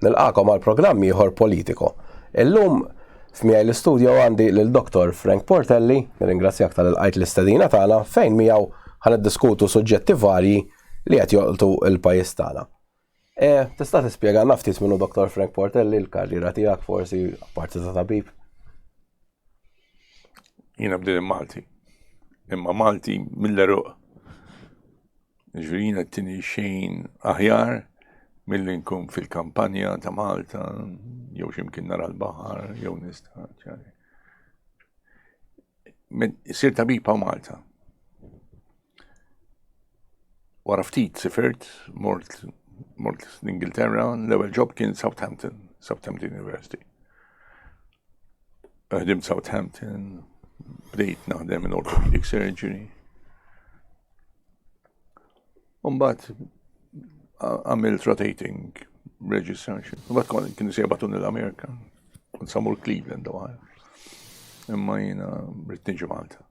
Nilqagħkom għal programm ieħor Politico. Illum f'miegħi l-istudio għandi lil Dr. Frank Portelli, nirringrazzjak tal-ilqajt l-istedina tagħna fejn miegħu ħa niddiskutu suġġetti varji li qed jolqtu l-pajjiż tagħna. E, tista' tispjegalna ftit minnu Dr. Frank Portelli, l-karriera tiegħek forsi apparti ta' tabib? Jiena bdejt Malti. Imma Malti mill-eruq. Ġifieri jiena tini xejn aħjar milli nkun fil-kampanja ta' Malta, jew x'imkien nara l-baħar, jew nista' Sir tabib hawn Malta. Wara ftit sifirt, mort mort l-Ingilterra, l-ewwel job kien Southampton, Southampton University. Ħdimt Southampton, bdejt naħdem in orthopedic surgery. Umbat għamilt rotating registrarship. Umbat kienu se jabatuni l-Amerika. Kont samur Cleveland Ohio. Imma jiena rrid niġi Malta.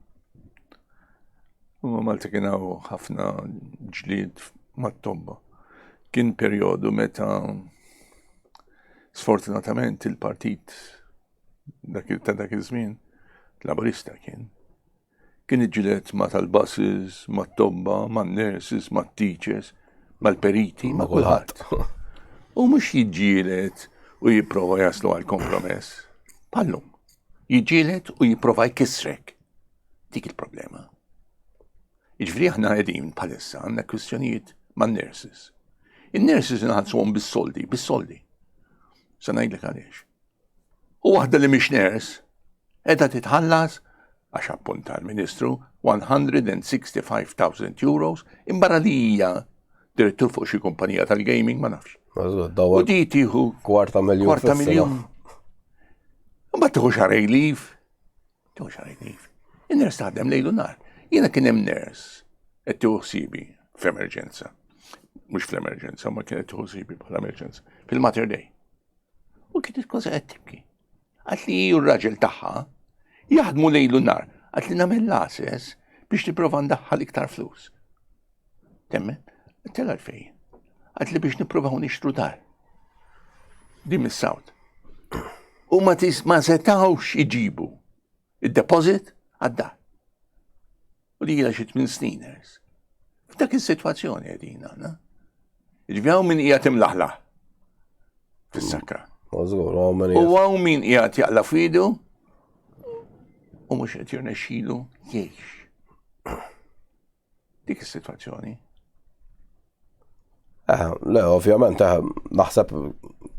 Imma Malta kien hawn ħafna ġlied mat-tobba. Kien perjodu meta sfortunatament il-partit ta' dak iż-żmien Laburista kien Kien iġġieled ma' tal-buses, mat-tobba, man-nurses, mat-teachers, mal-periti, ma' kulħadd. U mhux jiġġieled u jipprova jaslu għal kompromess. Bħallum. Jiġġieled u jipprova jkissrek. Dik il-problema. Jiġifieri aħna qegħdin bħalissa għandna kwistjonijiet man-nurses. In-nurses inħallsuhom bis-soldi, bis-soldi. Se ngħidlek għaliex. U waħda li mhix nurse qiegħda titħallas għax appunta l-Ministru 165,000 euros imbarra li hija direttur fuq xi kumpanija tal-gaming ma nafx. U di tieħu kwarta miljun. Kwarta miljun. Mbagħad tieħu xarej leave. Tieħu xarej leave. In-nurse taħdem lejlu nar. Jiena kien hemm nurse qed tieħu ħsiebi f'emerġenza. Mhux fl-emerġenza, ma kienet tieħu ħsiebi bħala emerġenza. Fil-Mater Dei. U kienet kważi qed tibki. Għat li u r-raġel tagħha jaħdmu lejlu nar, għat li nagħmel l-ases biex nipprova ndaħħal iktar flus. Temmen, tela l-fej. Għat li biex nipprovaw nixtru dar. Din mis-sawt. U ma tis ma setawx iġibu id-deposit għad-dar. U li ilha xi tmien snin ers. F'dak is-sitwazzjoni qegħdin aħna. Jiġifieri hawn min qiegħed imlaħlaħ fis-sakra. U hawn min qiegħed jaqla' f'idu u mhux qed jirnexxilu jgħix. Dik is-sitwazzjoni. Eh, le, ovvjament, eh, naħseb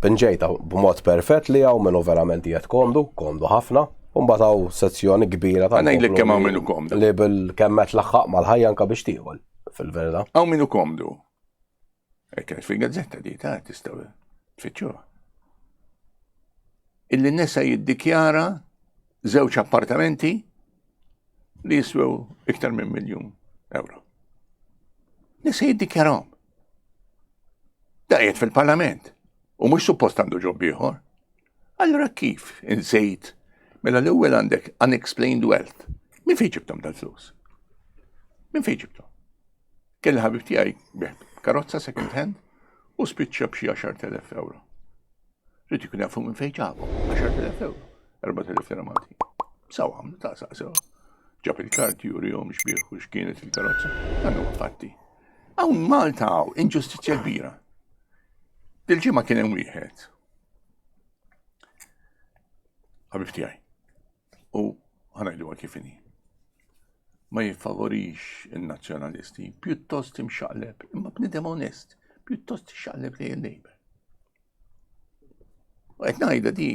pinġejta b'mod perfett li hawn minnu verament qiegħed komdu, komdu ħafna, u mbagħad hawn sezzjoni kbira ta' Ngħidlek kemm hawn minnu komdu. Li bil-kemm qed laħħaq mal-ħajja anke biex tieħol fil-verità. Hawn minnu komdu. Eh, kienet fil-gazzetta di ta' tistgħu tfittxuha. Illi nesa jiddikjara żewġ appartamenti li jiswew iktar minn miljun euro. Nisa jiddikjarahom. Da qiegħed fil-Parlament u mhux suppost għandu ġob ieħor. Allura kif insejt mela l-ewwel għandek unexplained wealth. Min fejn ġibtom dal-flus? Min fejn ġibtom? Kelli ħabib tiegħi karozza second hand u spiċċa b'xi 10,000 euro. Rrid ikun jafu minn fejn ġabu, 10,000 euro, 4,000 lira Malti. Saw għamlu ta' saqsew. Ġab il-karti jurihom xbieħ u x'kienet il-karozza. Dan huwa fatti. Hawn Malta hawn inġustizzja kbira. Dil-ġimgħa kien hemm wieħed. Ħabib tiegħi. U ħanajdu kif inhi. Ma jiffavorix in-nazzjonalisti, pjuttost imxaqleb, imma bnidem onest, pjuttost ixaqleb lejn il-Labour. U qed ngħidha di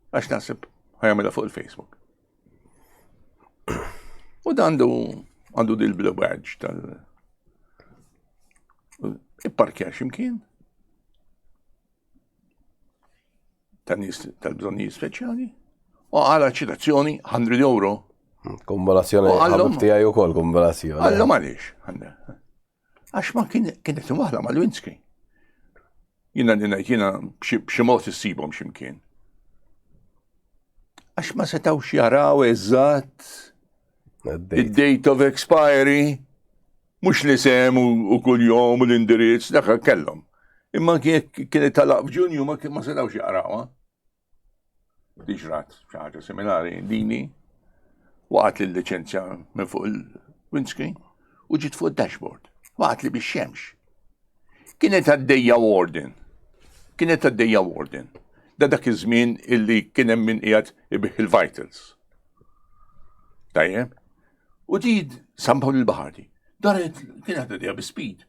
għax naħseb ħajamilha fuq il-Facebook. U dan għandu għandu dil blue badge tal ipparkja x'imkien ta' nies tal-bżonnijiet speċjali u għala ċitazzjoni 100 euro. Kombinazzjoni, ħabib tiegħi wkoll kombinazzjoni. Għallhom għaliex. Għax ma kienet imwaħla mal-windscreen. Jina li ngħid jiena b'xi mod issibhom x'imkien. Għax ma setgħux jaraw eżatt id-date of expiry, mhux li sem u kuljum u l-indirizz, dak kellhom. Imma kienet talaq f'Ġunju ma ma setgħux jaqrawha. Diġrat xi ħaġa similari dini waqgħet li l-liċenzja minn fuq il-windscreen u ġiet fuq id-dashboard. Waqgħet li bix-xemx. Kienet għaddejja warden. Kienet għaddejja warden. Da dak iż-żmien illi kien hemm min qiegħed ibih il-vitals. Tajjeb. U did San Pawl il-Baħar Daret kienet għaddejja bi speed.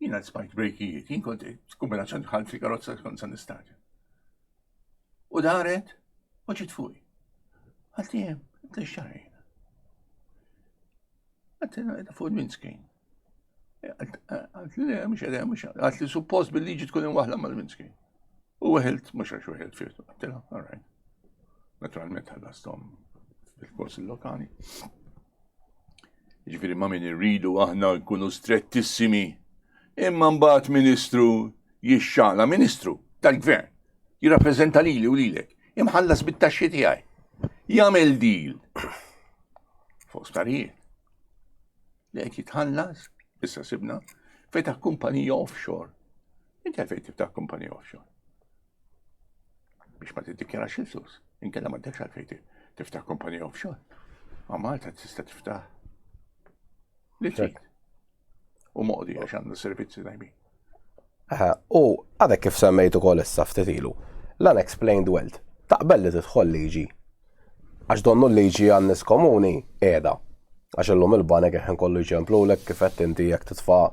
Jiena smajt brejkijiet, jien kont kombinazzjoni dħalt fil-karozza kont sa nistaġa. U daret, u ġiet fuqi. Għalti jem, għalti xarri. Għalti għalti fuq il-windscreen. Għalti li, mux għedha, mux għalti suppost bil-liġi tkun imwaħla mal-windscreen. U weħilt, mux għax weħilt fih, għalti all right. Naturalment ħallastom fil-kors il-lokali. Jiġifieri ma' min irridu aħna nkunu strettissimi. Imma mbagħad ministru jixxala ministru tal-gvern jirrappreżenta lili u lilek, imħallas bit-taxxi tiegħi. Jagħmel deal fuq sptarijiet li qed jitħallas, issa sibna, fetaħ kumpanija offshore. Inti għalfejn tiftaħ kumpanija offshore? Biex ma tiddikjarax il-flus. Inkella ma għandekx għalfejn tiftaħ kumpanija offshore. Ma Malta tista' tiftaħ li trid. U moqdi għax għandu servizzi tajbin. U għadek kif semmejt ukoll issa ftit ilu, l-unexplained wealth, taqbel li tidħol liġi Għax donnu l-liġi għan-nies komuni qiegħda. Għax illum il-banek il-ħin kollu jċemplulek kif għedt inti jekk titfa'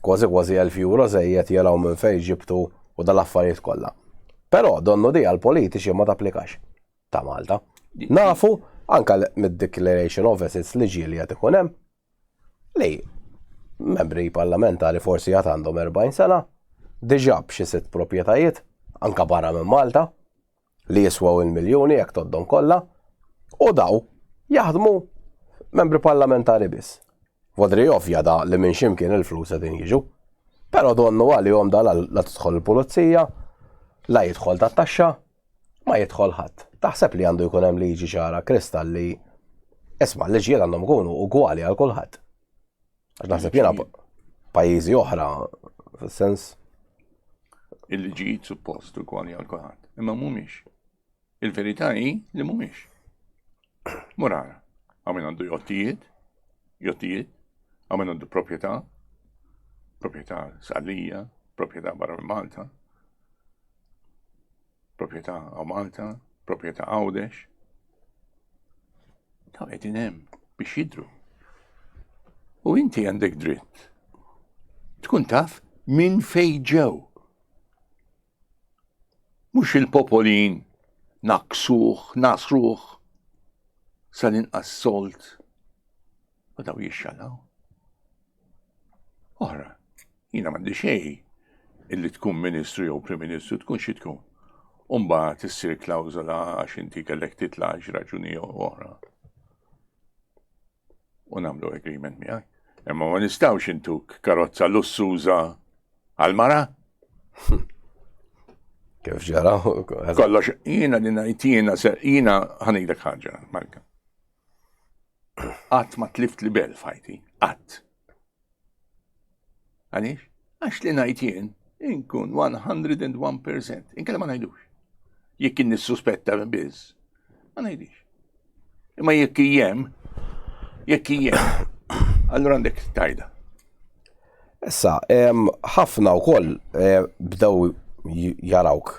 kważi kważi 1000 euro żejjed jaraw minn fejn ġibtu u dal-affarijiet kollha. Però donnu di għall-politiċi ma tapplikax ta' Malta. Nafu anka mid-declaration of assets li ġieli qed ikun hemm li membri parlamentari forsi għad għandhom 40 sena, diġà b'xi sitt proprjetajiet, anka barra minn Malta, li jiswew il-miljuni jekk toddhom kollha, u daw jaħdmu membri parlamentari biss. Vodri ovvja da li minn ximkien il-flus qegħdin jiġu. Però donnu għalihom da la tidħol il-pulizija, la jidħol tat-taxxa, ma jidħol ħadd. Taħseb li għandu jkun hemm liġi ċara kristall li isma' l-liġijiet għandhom ikunu ugwali għal kulħadd. Għax naħseb jiena pajjiżi oħra, fis-sens. Il-liġijiet suppost ugwali għal kulħadd, imma mhumiex. Il-verità hi li mhumiex. Murara, għaw min għandu jottijiet, jottijiet, għaw min għandu proprjetà, proprjetà Sqallija, proprjetà barra minn Malta, proprjetà għaw Malta, proprjetà Għawdex. Ta' qegħdin hemm biex jidru. U inti għandek dritt tkun taf minn fejn ġew. Mhux il-popolin naqsuh, nasruh sal-inqas solt u daw jixxalaw. Oħra, jiena m'għandi xejn illi tkun ministru jew prim ministru tkun xi tkun. U mbagħad issir klawżola għax inti kellek titla' għax raġuni jew oħra. U nagħmlu agreement miegħek. Imma ma nistgħux intuk karozza lussuża għal mara. Kif ġara? Kollox, jiena li ngħid jiena jiena ħanidek ħaġa, Malka. Qatt ma tlift li bel fajti, qatt. Għaliex? Għax li ngħid jien inkun 101%, inkella ma ngħidux. Jekk kien nissuspetta biss, ma ngħidix. Imma jekk jem, jekk jem, allura għandek tajda. Issa, ħafna wkoll eh, bdew jarawk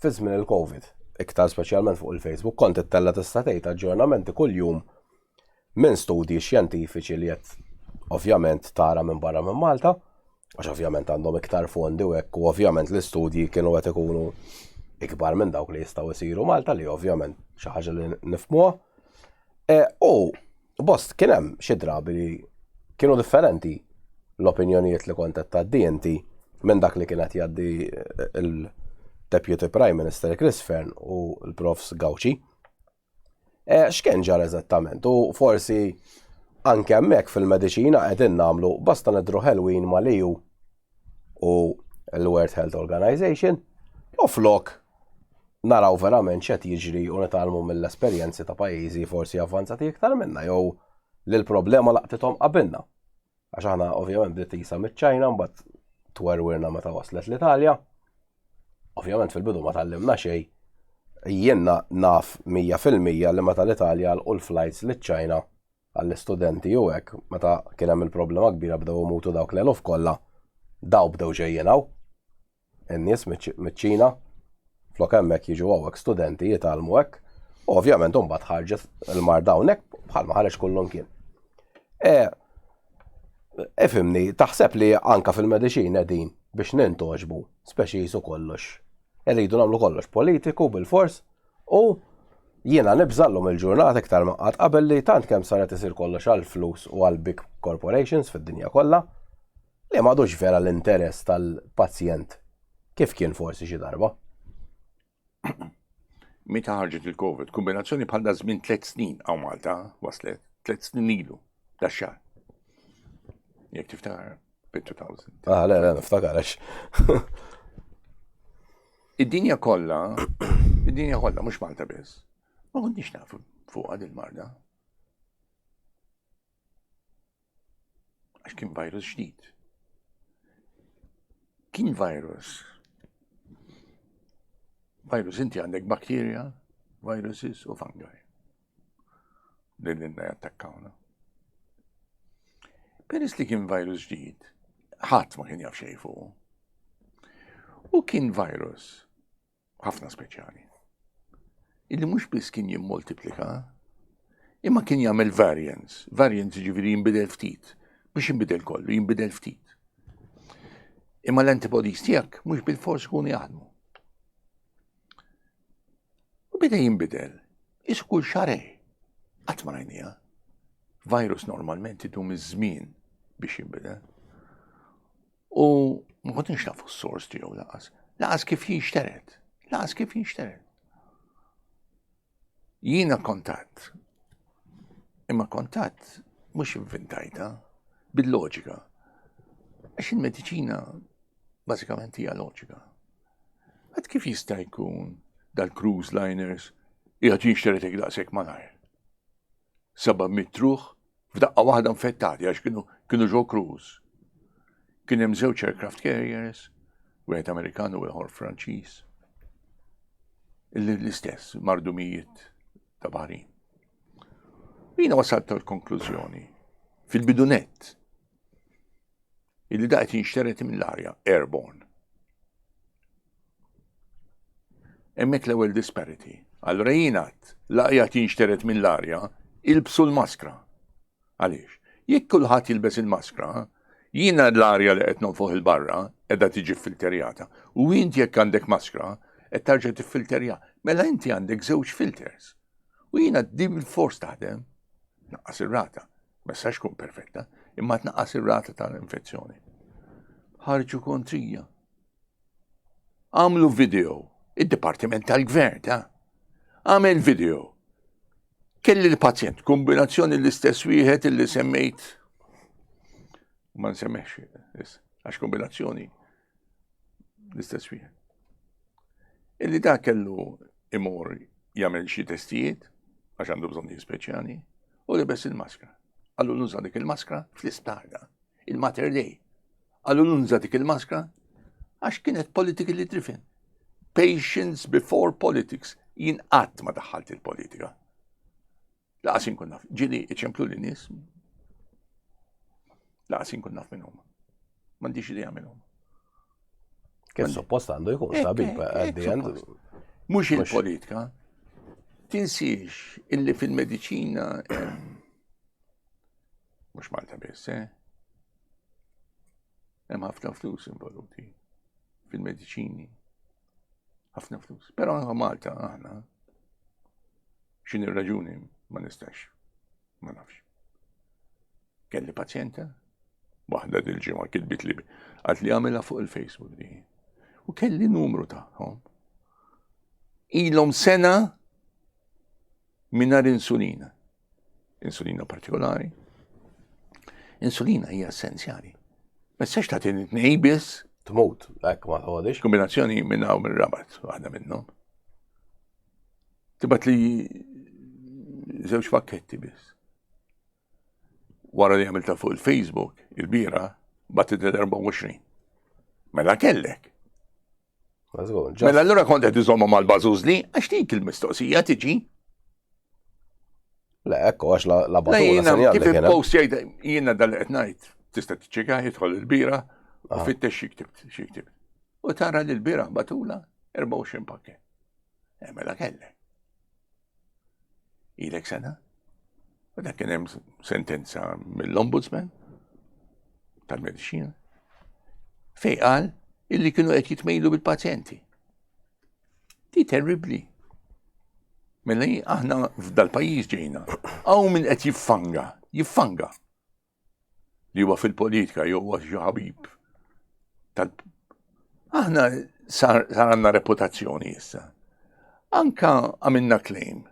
fi żmien il-Covid, iktar speċjalment fuq il-Facebook, kont ittella tista' tgħid aġġornamenti kuljum minn studji xjentifiċi li qed ovvjament tara minn barra minn Malta, għax ovvjament għandhom iktar fondi u hekk u ovvjament l-istudji kienu qed ikunu ikbar minn dawk li jistgħu jsiru Malta li ovvjament xi ħaġa li nifhmuha. E, u bost kien hemm xi drabi li kienu differenti l-opinjonijiet li kont qed tgħaddi inti minn dak li kien qed jgħaddi eh, il-Deputy Prime Minister Chris Fearne u l-Profs Gauci. Eh, x'kien ġara eżattament? U forsi anke hemmhekk fil-mediċina qegħdin nagħmlu basta nidru ħelwin mal-EU u l-World Health Organization u flok naraw verament x'qed jiġri u nitgħallmu mill-esperjenzi ta' pajjiżi forsi avvanzati iktar minna jew li l-problema laqtithom qabilna. Għax aħna ovvjament bdiet isa miċ-Ċajna mbagħad twerwirna meta waslet l-Italja. Ovvjament fil-bidu ma tgħallimna xejn. Jiena naf 100% li meta l-Italja għalqu l-flights liċ-Ċina għall-istudenti u hekk, meta kien hemm il-problema kbira bdew imutu dawk l-eluf kollha, daw bdew ġejjin hawn. In-nies miċ-Ċina flok hemmhekk jiġu hawnhekk studenti jitgħallmu hekk. U ovvjament imbagħad ħarġet il-marda hawnhekk bħalma ħareġ kullum kien. E, ifhimni, taħseb li anka fil-mediċina din biex nintoġbu, speċi jisu kollox. Irridu nagħmlu kollox politiku bil-fors u jiena nibżallhom il-ġurnata iktar ma qatt qabel li tant kemm saret isir kollox għal flus u għal big corporations fid-dinja kollha li m'għadux vera l-interess tal-pazjent kif kien forsi xi darba. Meta ħarġet il-Covid, kombinazzjoni bħal da żmien tliet snin hawn Malta waslet, tliet snin ilu, da xahar. Jekk tiftakar fit-2000. Ah, le, le, niftakar għax. Id-dinja kollha, id-dinja kollha mhux Malta biss, ma konniex nafu fuqha din marda. Għax kien virus ġdid. Kien virus. Virus inti għandek bakterja, viruses u fungi. Li l-inna jattakkawna. Peress li kien virus ġdid, ħadd ma kien jaf xejn fuq. U kien virus ħafna speċjali. Illi mhux biss kien jimmultiplika, imma kien jagħmel variants. Variants jiġifieri jinbidel ftit, mhux jinbidel kollu, jinbidel ftit. Imma l-antibodies tiegħek mhux bil-fors ikunu jaħdmu. U beda jinbidel, isu kull xarej, qatt ma rajnija. Virus normalment idum iż-żmien biex jinbidel. U ma kontx nafu s-sors tiegħu laqas. Laqas kif jinxteret. Laqas kif jinxteret. Jiena kontatt. Imma kontatt mhux inventajta bil-loġika. Għax il-mediċina bażikament hija loġika. Għad kif jista' jkun dal-cruise liners qiegħed jinxteret hekk daqshekk malajr? 700 ruħ f'daqqa waħda infettati għax kienu kienu ġo cruise. Kien hemm żewġ aircraft carriers, wieħed Amerikan u ieħor Franċiż. L-istess mardu mijiet ta' baħrin. Jiena wasalt tal-konklużjoni fil-bidunet illi daqt jinxteret mill-arja airborne. Hemmhekk l-ewwel disparity. Allura jien għadt, la qiegħed jinxtered mill-arja, ilbsu l-maskra. Għaliex? Jekk kulħadd jilbes il-maskra, jiena l-arja li qed nonfoħ il-barra qiegħda tiġi ffilterjata. U inti jekk għandek maskra, qed tarġa' tiffilterja. Mela inti għandek żewġ filters. U jiena din bil-fors taħdem, naqqas ir-rata. Ma jistax tkun perfetta, imma tnaqqas ir-rata tal-infezzjoni. Ħarġu kontrija. Għamlu video, id-Dipartiment tal-Gvern, ta' għamel video. Kelli l-pazjent, kombinazzjoni l-istess wieħed illi semmejt. Ma nsemmex, għax kombinazzjoni l-istess wieħed. Illi da kellu imur jagħmel xi testijiet għax għandu bżonn speċjali u libes il-maskra. Qallu nuża dik il-maskra fl-isptar da, il-Mater Dei. Qallu nuża dik il-maskra għax kienet politically driven. Patients before politics. Jien qatt ma daħħalt il-politika. Laqas inkun naf. Ġili iċemplu li nies. Laqas inkun naf minn huma. M'għandix idea minn huma. Kif suppost għandu jkun tabib at the end. Mhux il-politika. Tinsiex illi fil-mediċina mhux Malta biss, eh? Hemm ħafna flus involuti fil-mediċini. Ħafna flus. Però anke Malta aħna x'inhi raġuni ma nistax, ma nafx. Kelli pazjenta, waħda dil-ġimgħa kitbit li għad li għamilha fuq il-Facebook di. U kelli numru tagħhom. Ilhom sena mingħajr insulina. Insulina partikolari. Insulina hija essenzjali. Ma tistax tagħti tnej biss. Tmut, hekk ma tħodix. Kombinazzjoni minn hawn minn rabat waħda minnhom. Tibat li żewġ pakketti biss. Wara li għamilta fuq il-Facebook, il-bira, batit l-24. Mela kellek. Mela allura kont qed iżomma mal-bażużli għax dik il-mistoqsija tiġi. Le, ekku, għax la batuna. Kif il-post jgħid jiena dal qed ngħid, tista' tiċċeka jidħol il-bira u ah. fittex xi ktibt, xi ktibt. U tara li l-bira batula 24 pakket. Eh, mela kellek. Ilek sena? U dak kien hemm sentenza mill-Ombudsman tal-Mediċina fej qal illi kienu qed jitmejlu bil-pazjenti. Di terribli. Mela aħna f'dal-pajjiż ġejna. Hawn min qed jiffanga, jiffanga. Li huwa fil-politika jew huwa xi ħabib. Aħna sar għandna reputazzjoni issa. Anka għamilna claim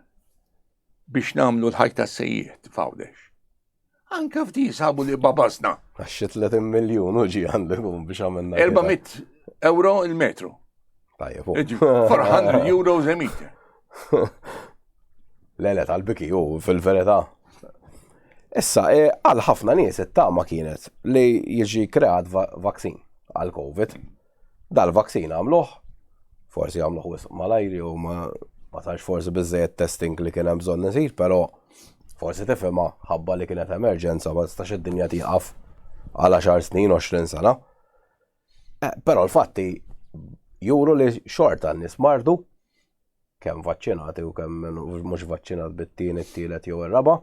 biex nagħmlu l-ħajt tas-sejjiet f'Għawdex. Anka f'di sabu li babasna. Għax xi 30 miljun u ġi għandu biex għamilna. 400 euro il-metru. Tajjeb. 400 euros a meter. Le, le, tal-biki u fil-verità. Issa, e, għal ħafna nies it-tama kienet li jiġi kreat vaksin għal COVID. Dal-vaksin għamluh, forsi għamluh wisq malajr jew ma ma sarx forsi biżejjed testing li kien hemm bżonn isir, però forsi tifhimha ħabba li kienet emerġenza ma tistax id-dinja tieqaf għal 10 snin, 20 sena. Eh, però l-fatti juru li xorta n-nies mardu kemm vaċċinati u kemm mhux vaċċinat bit-tieni, t-tielet jew ir-raba'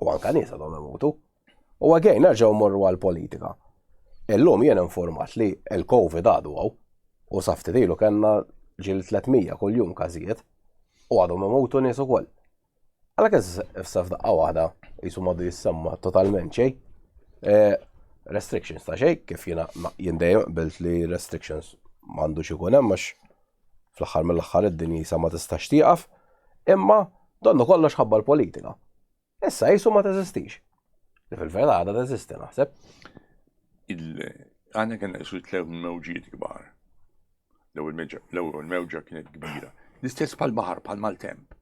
u anka nies għadhom imutu. U għagħin nerġgħu morru għall-politika. Illum jien informat li l-Covid għadu għaw u sa ftit ilu kellna ġil 300 kuljum każijiet u għadhom imutu nies ukoll. Għalhekk issa f'daqqa waħda jisu madu jissemma totalment xejn. Eh, restrictions ta' xejn, kif jiena jien dejjem qbilt li restrictions m'għandux ikun hemm għax fl-aħħar mill-aħħar id-dinja jisa ma tistax tieqaf, imma donnu kollox ħabba l-politika. Issa jisu ma teżistix. Li fil-verità għadha teżisti naħseb. Għandna kien jisu tlew mewġiet kbar. L-ewwel mewġa kienet kbira. L-istess bħal baħar bħal maltemp.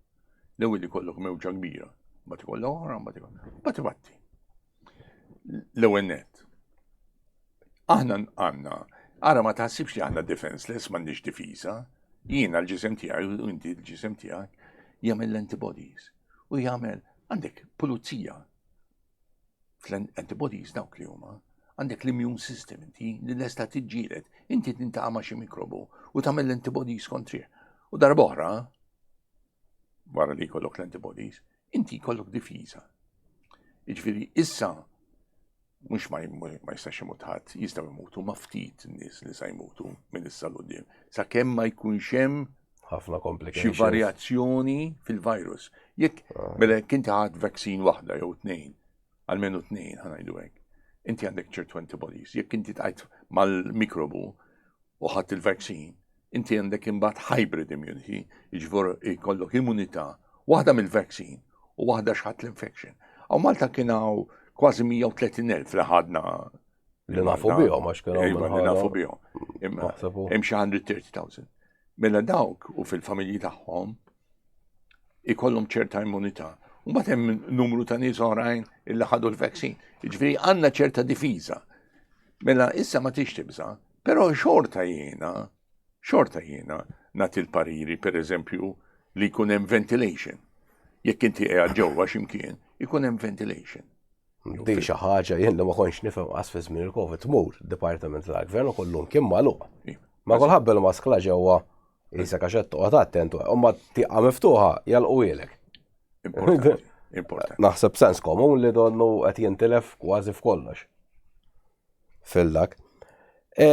L-ewwel ikollok mewġa kbira, mbagħad ikollok oħra, mbagħad ikollok. Mbagħad ibatti. L-ewwel net. Aħna għandna, ara ma taħsibx li aħna defenseless m'għandniex difiża. Jiena l-ġisem tiegħi u inti l-ġisem tiegħek jagħmel l-antibodies u jagħmel għandek pulizija fl-antibodies dawk li huma għandek l-immune system inti li lesta tiġġieled, inti tintaqa' ma' xi mikrobu u tagħmel l-antibodies kontrih. U darba oħra, wara li jkollok l-antibodies, inti jkollok difiża. Jiġifieri issa mhux ma jistax imut ħadd, jistgħu jmutu ma ftit nies li sa jmutu minn issa l quddiem. Sakemm ma jkunx hemm ħafna complications. Xi varjazzjoni fil-virus. Jekk ah. mela jekk inti ħadd vaccine waħda jew tnejn, almenu tnejn ħanajdu hekk, inti għandek ċertu antibodies. Jekk inti tqajt mal-mikrobu u ħadd il-vaccine, inti għandek imbagħad hybrid immunity, jiġifieri jkollok immunità waħda mill-vaccine u waħda x'ħadd l-infection. Aw Malta kien hawn kważi 130,000 li ħadna li nafu bihom għax kienu iva, li nafu bihom. Imma hemm xi 130,000. Mela dawk u fil-familji tagħhom ikollhom ċerta immunità. U mbagħad hemm numru ta' nies oħrajn illi ħadu l-vaccine. Jiġifieri għandna ċerta difiża. Mela issa ma tix tibża, però xorta jiena, xorta jiena nagħti l-pariri pereżempju li jkun hemm ventilation. Jekk inti qiegħed ġewwa x'imkien, ikun hemm ventilation. Di xi ħaġa jien li ma kontx nifhem qas fi żmien il-Covid tmur Dipartiment tal-Gvern u kollu kien magħluq. Ma kulħadd bil-maskla ġewwa jisek għax qed toqgħod attent u ma tieqa miftuħa jalqu Importanti. Importanti. Naħseb sens komun li donnu qed jintilef kważi f'kollox. Fil-dak. E,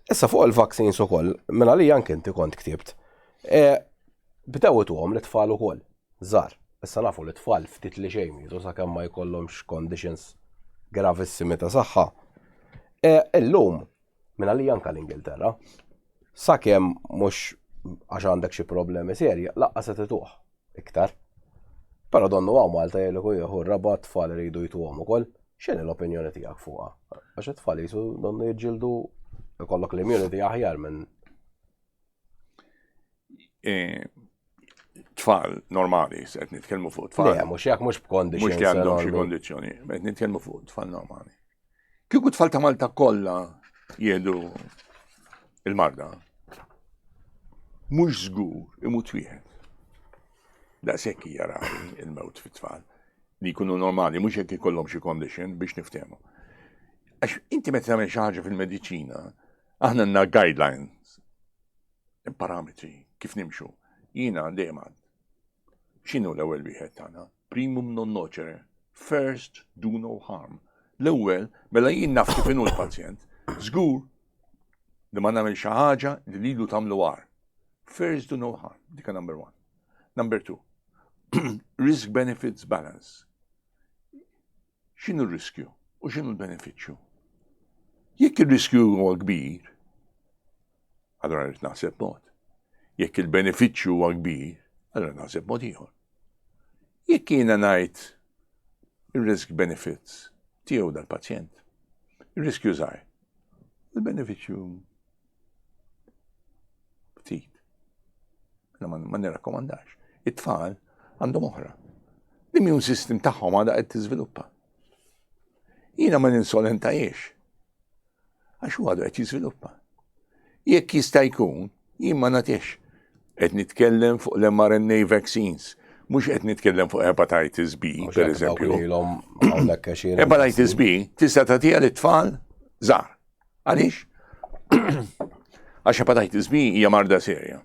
issa fuq il-vaccines ukoll, minn għalija anke inti kont ktibt, e, bdew ituhom l-tfal ukoll, żgħar. Issa nafu li tfal ftit li xejn mietu sakemm ma jkollhomx conditions gravissimi ta' saħħa. E, illum, minn għalija anke l-Ingilterra, sakemm mhux għax għandek xi problemi serji, laqqas se tituh iktar. Però donnu hawn Malta jgħidlek u jieħu r-raba' tfal iridu jtuhom ukoll. X'inhi l-opinjoni tiegħek fuqha? Għax it-tfal jisu donnu jiġġieldu ikollok l-immunity aħjar minn E, tfal normali, qed nitkellmu fuq tfal. Le, mhux jekk mhux b'kondizzjoni. Mhux li għandhom xi kondizzjoni, qed nitkellmu fuq tfal normali. Kieku tfal ta' Malta kollha jieħdu. Il-marda mhux żgur imut wieħed. Daqshekk hija rari il-mewt fit-tfal li jkunu normali, mhux jekk ikollhom xi condition biex niftehmu. Għax inti meta tagħmel xi ħaġa fil-mediċina, aħna għandna guidelines, parametri kif nimxu. Jiena dejjem għad. X'inhu l-ewwel wieħed tagħna? Primum non nocere. First do no harm. L-ewwel, mela jien naf kif inhu l-pazjent, żgur li ma nagħmel xi ħaġa li lilu tagħmlu għar. First do no harm, dika number one. Number two, risk benefits balance. X'inhu r-riskju u x'inhu l-benefiċċju? Jekk ir-riskju huwa kbir, allura rrid naħseb mod. Jekk il-benefiċċju huwa kbir, allura naħseb mod ieħor. Jekk jiena ngħid ir-risk benefits tiegħu dal-pazjent, ir-riskju żgħir, il-benefiċċju ftit. Mela ma nirrakkomandax. It-tfal għandhom oħra. L-immune system tagħhom għadha qed tiżviluppa. Jiena ma ninsolentajiex. Għax huwa għadu qed jiżviluppa. Jekk jista' jkun, jien ma nagħtix. Qed nitkellem fuq l-mRNA vaccines, mhux qed nitkellem fuq hepatitis B, per eżempju. Hepatitis B tista' tagħtiha lit-tfal żgħar. Għaliex? Għax hepatitis B hija marda serja.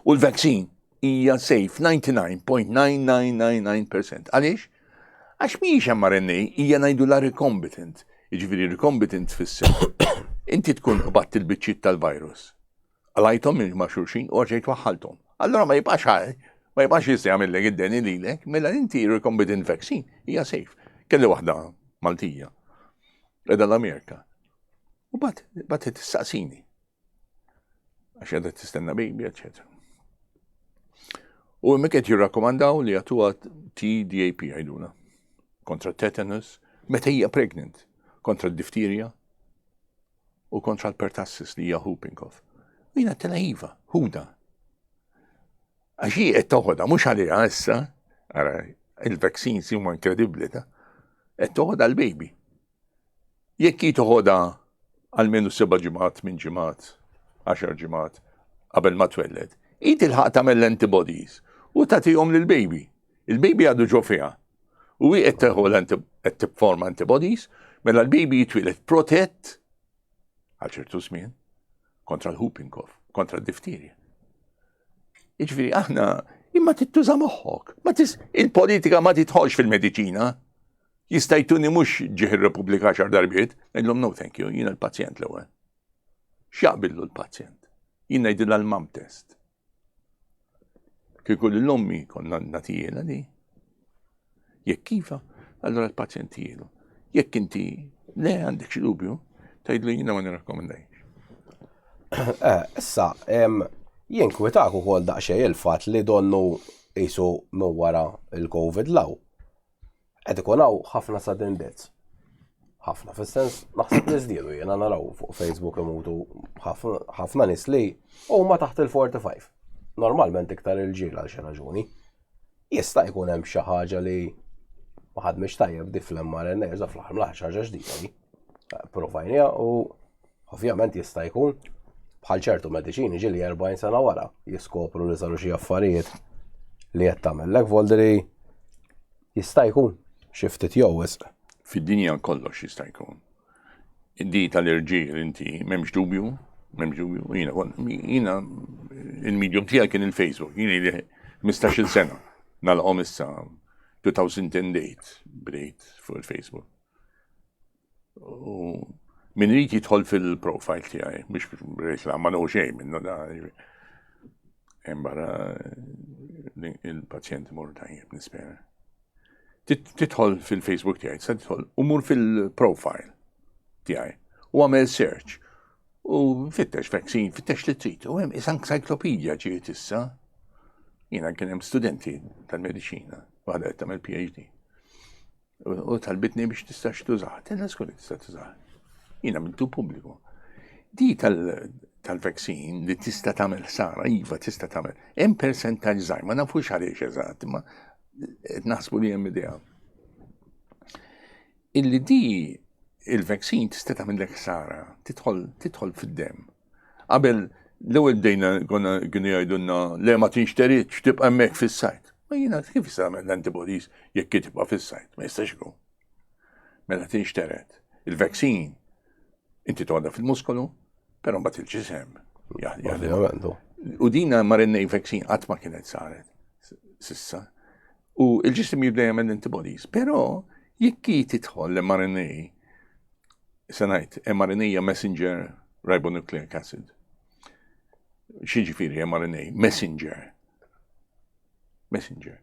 U l-vaccine hija safe 99.9999%. Għaliex? Għax mhijiex mRNA, hija ngħidu la recombinant. Jiġifieri recombinant tfisser inti tkun qbadt il-biċċiet tal-virus. Qalajthom minn ma' xulxin u rġejt waħħalthom. Allura ma jibqax ħaj, ma jibqax jista' jagħmillek id-deni lilek, mela inti recombinant vaccine hija safe. Kelli waħda Maltija. Qiegħda l-Amerika. U bat, bat tistaqsini. Għax qiegħda tistenna baby, eċetera. U hemmhekk qed jirrakkomandaw li jagħtuha TDAP jgħiduna kontra tetanus meta hija pregnant, kontra d-difterja u kontra l-pertussis li hija whooping cough. U jiena tela iva, ħuda. Għax hi qed toħodha mhux għaliha issa, ara il-vaccines huma inkredibbli ta' qed toħodha l-baby. Jekk hi toħodha almenu seba' ġimgħat, minn ġimgħat, għaxar ġimgħat qabel ma twelled, hi tilħaq tagħmel l-antibodies u tagħtihom lill-baby. Il-baby għadu ġo fiha. U hi qed teħu qed tifforma antibodies, mela l-baby jitwieled protett għal ċertu żmien kontra l-whooping cough, kontra d-difterja. Jiġifieri aħna imma tittuża moħħok. Ma tis il-politika ma titħolx fil-mediċina. Jista' jtuni mhux ġieħ ir-Repubblika xar darbiet, ngħidlhom no thank you, jiena l-pazjent l-ewwel. X'jaqbillu l-pazjent? Jien ngħidilha l-mam test. Kieku lil ommi konna nagħtijielha di. Jekk iva, allura l-pazjent jielu. Jekk inti le għandek xi dubju, tgħidlu jiena ma nirrakkomendajx. Eh, issa, jinkwitak ukoll daqsxejn il-fatt li donnu qisu minn wara il-Covid law. Qed ikun hawn ħafna sudden deaths. Ħafna, fis-sens naħseb li żdiedu jiena naraw fuq Facebook imutu ħafna nies li huma taħt il-45. Normalment iktar il-ġiel għal xi raġuni. Jista' jkun hemm xi ħaġa li ma ħadmix tajjeb di fl-mRNA, iżda fl-aħħar mill-aħħar xi ħaġa ġdida di. Provajnija u ovvjament jista' jkun bħal ċertu mediċini ġieli 40 sena wara jiskopru li saru xi affarijiet li qed tagħmellek voldri jista' jkun xi ftit jew wisq. Fid-dinja kollox jista' jkun. Di tal-irġiel inti m'hemmx dubju, m'hemmx dubju, jiena jiena il-medium tiegħi kien il-Facebook, jiena ili 15-il sena nagħlqhom issa 2008 bdejt fuq il-Facebook. U min irid jidħol fil-profile tiegħi, mhux reklam ma nieħu xejn minnu da. Hemm barra il-pazjent imur tajjeb nispera. Tidħol fil-Facebook tiegħi, se tidħol u mur fil-profile tiegħi u għamel search u fittex vaccine, fittex li trid. U hemm is encyclopedia ġiet issa. Jiena kien hemm studenti tal-mediċina, waħda qed tagħmel PhD. U talbitni biex tistax tużaha. Tenna skur tista' tużaha. Jiena mintu pubbliku. Di tal-vaccine li tista' tagħmel ħsara, iva tista' tagħmel. Hemm percentaġġ żgħir, ma nafux għaliex eżatt, imma qed naħsbu li hemm idea. Illi di Il-vaccine tista' tagħmillek ħsara, tidħol tidħol fid-demm. Qabel l-ewwel bdejna konna kienu jgħidulna le ma tinxteridx tibqa' hemmhekk fis-sajt. Ma jiena kif jista' jagħmel l-antibodies jekk tibqa' fis-sajt? Ma jistax ikun. Mela tinxtered. Il-vaccine inti toqgħodha fil-muskolu, però mbagħad il-ġisem jaħdem. U dina mRNA vaccine qatt ma kienet saret sissa. U il-ġisem jibda jagħmel antibodies, però jekk hi tidħol l-mRNA, se ngħid, mRNA hija messenger ribonucleic acid. X'jiġifieri mRNA? Messenger. Messenger.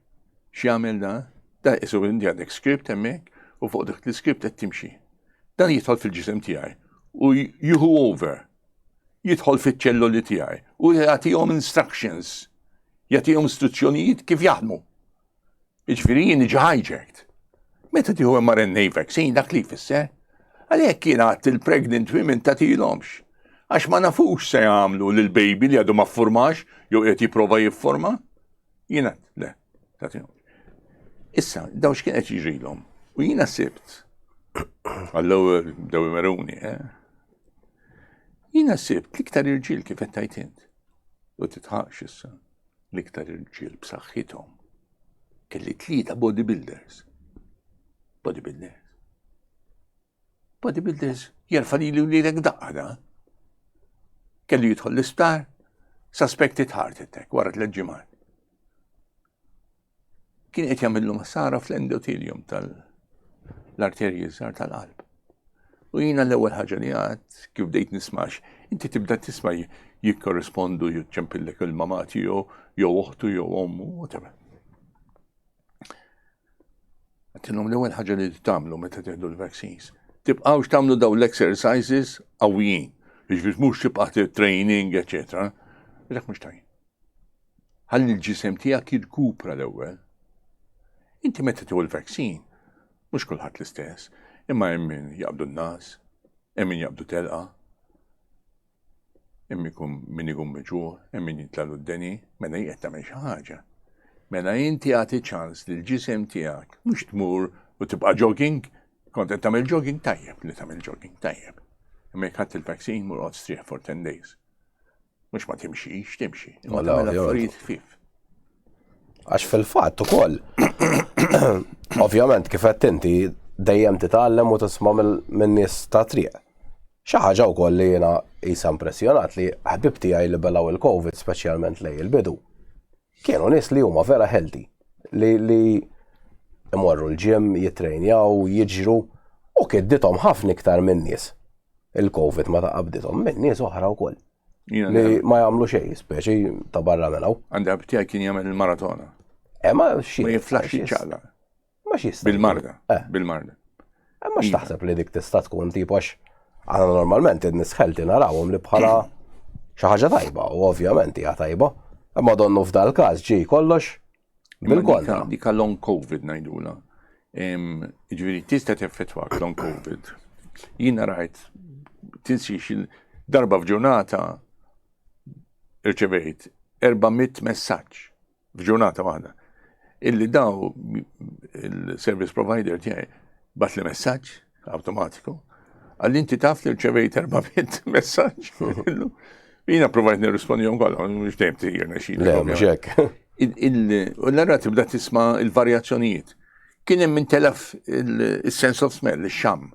X'jagħmel da? Da isu inti għandek script hemmhekk u fuq dak l-script qed timxi. Dan jidħol fil-ġisem tiegħi u jieħu over. Jidħol fiċ-ċelloli tiegħi u jagħtihom instructions. Jagħtihom istruzzjonijiet kif jaħdmu. Jiġifieri jien niġi hijacked. Meta tieħu mRNA vaccine dak li jfisser. Għalhekk jien għadt il-pregnant women tagħtilhomx. Għax ma nafux se jagħmlu lil baby li għadu ma ffurmax jew qed jipprova jifforma. Jiena le, tagħtihomx. Issa, daw x'kien qed jiġrilhom. U jiena sibt, għall-ewwel bdew imeruni, eh? Jiena sibt l-iktar irġiel kif qed tgħid int. U titħaqx issa l-iktar irġiel b'saħħithom. Kelli tlieta bodybuilders. Bodybuilders. Bodybuilders jerfa' lili u lilek daqqa da. Kellu jidħol l-isptar, suspected heart attack wara tliet ġimgħat. Kien qed jagħmillu ħsara fl-endothelium tal-arterji żgħar tal-qalb. U jiena l-ewwel ħaġa li għad kif bdejt nismax, inti tibda tisma' jikkorrispondu jiċċempillek il-mamà tiegħu jew oħtu jew ommu, whatever. Għattilhom l-ewwel ħaġa li tagħmlu meta tieħdu l-vaccines. Tibqgħux tagħmlu daw l-exercises qawwijin. Jiġifieri mhux tibqa' training, eċetera. Dak mhux tajjeb. Ħalli l-ġisem tiegħek jirkupra l-ewwel. Inti meta tieħu l-vaccine, mhux kulħadd l-istess, imma hemm min jaqbdu n-nas, hemm min jaqbdu telqa, hemm ikun min ikun miġuħ, hemm min jitlalu d-deni, mela hi qed tagħmel xi ħaġa. Mela inti agħti ċans li l-ġisem tiegħek mhux tmur u tibqa' jogging, kont qed tagħmel jogging tajjeb li tagħmel jogging tajjeb. Imma jekk ħadt il-vaccine mur qgħod strieħ for 10 days. Mhux ma timxix, timxi. Imma tagħmel affarijiet ħfief. Għax fil-fatt ukoll, ovvjament kif qed inti dejjem titgħallem u tisma' minn nies ta' triq. Xi ħaġa wkoll li jiena qisha impressjonat li ħbib tiegħi li belgħu il-COVID speċjalment lejn il-bidu. Kienu nies li huma vera healthy, li li imorru l-gym, jitrejnjaw, jiġru u kiddithom ħafna iktar minn nies. Il-COVID ma ta' qabdithom minn nies oħra wkoll. Li ma jagħmlu xejn, speċi ta' barra minn hawn. Għandi ħabib tiegħi kien jagħmel il-maratona. Eh, ma xi. Ma jiflax jiċċaqla. Ma xi Bil-marda. Eh. Bil-marda. Eh, ma x'taħseb li dik tista' tkun tipo għax aħna normalment in-nies healthy narawhom li bħala xi ħaġa tajba u ovvjament hija tajba. Imma donnu f'dal każ ġie kollox bil-kontra. Dika long COVID ngħidula. Ġifieri tista' teffettwak long COVID. Jiena rajt tinsiex darba f'ġurnata irċevejt 400 messaġġ f'ġurnata waħda. Illi daw il-service provider tiegħi bat li messaġġ awtomatiku għalli inti taf li rċevejt 400 messaġġ. Jiena provajt nirrispondihom kollha, mhux dejjem tijirna xi. Le, mhux hekk. U l-ara tibda tisma' il-varjazzjonijiet. Kien hemm min telef il-sense of smell, ix-xamm.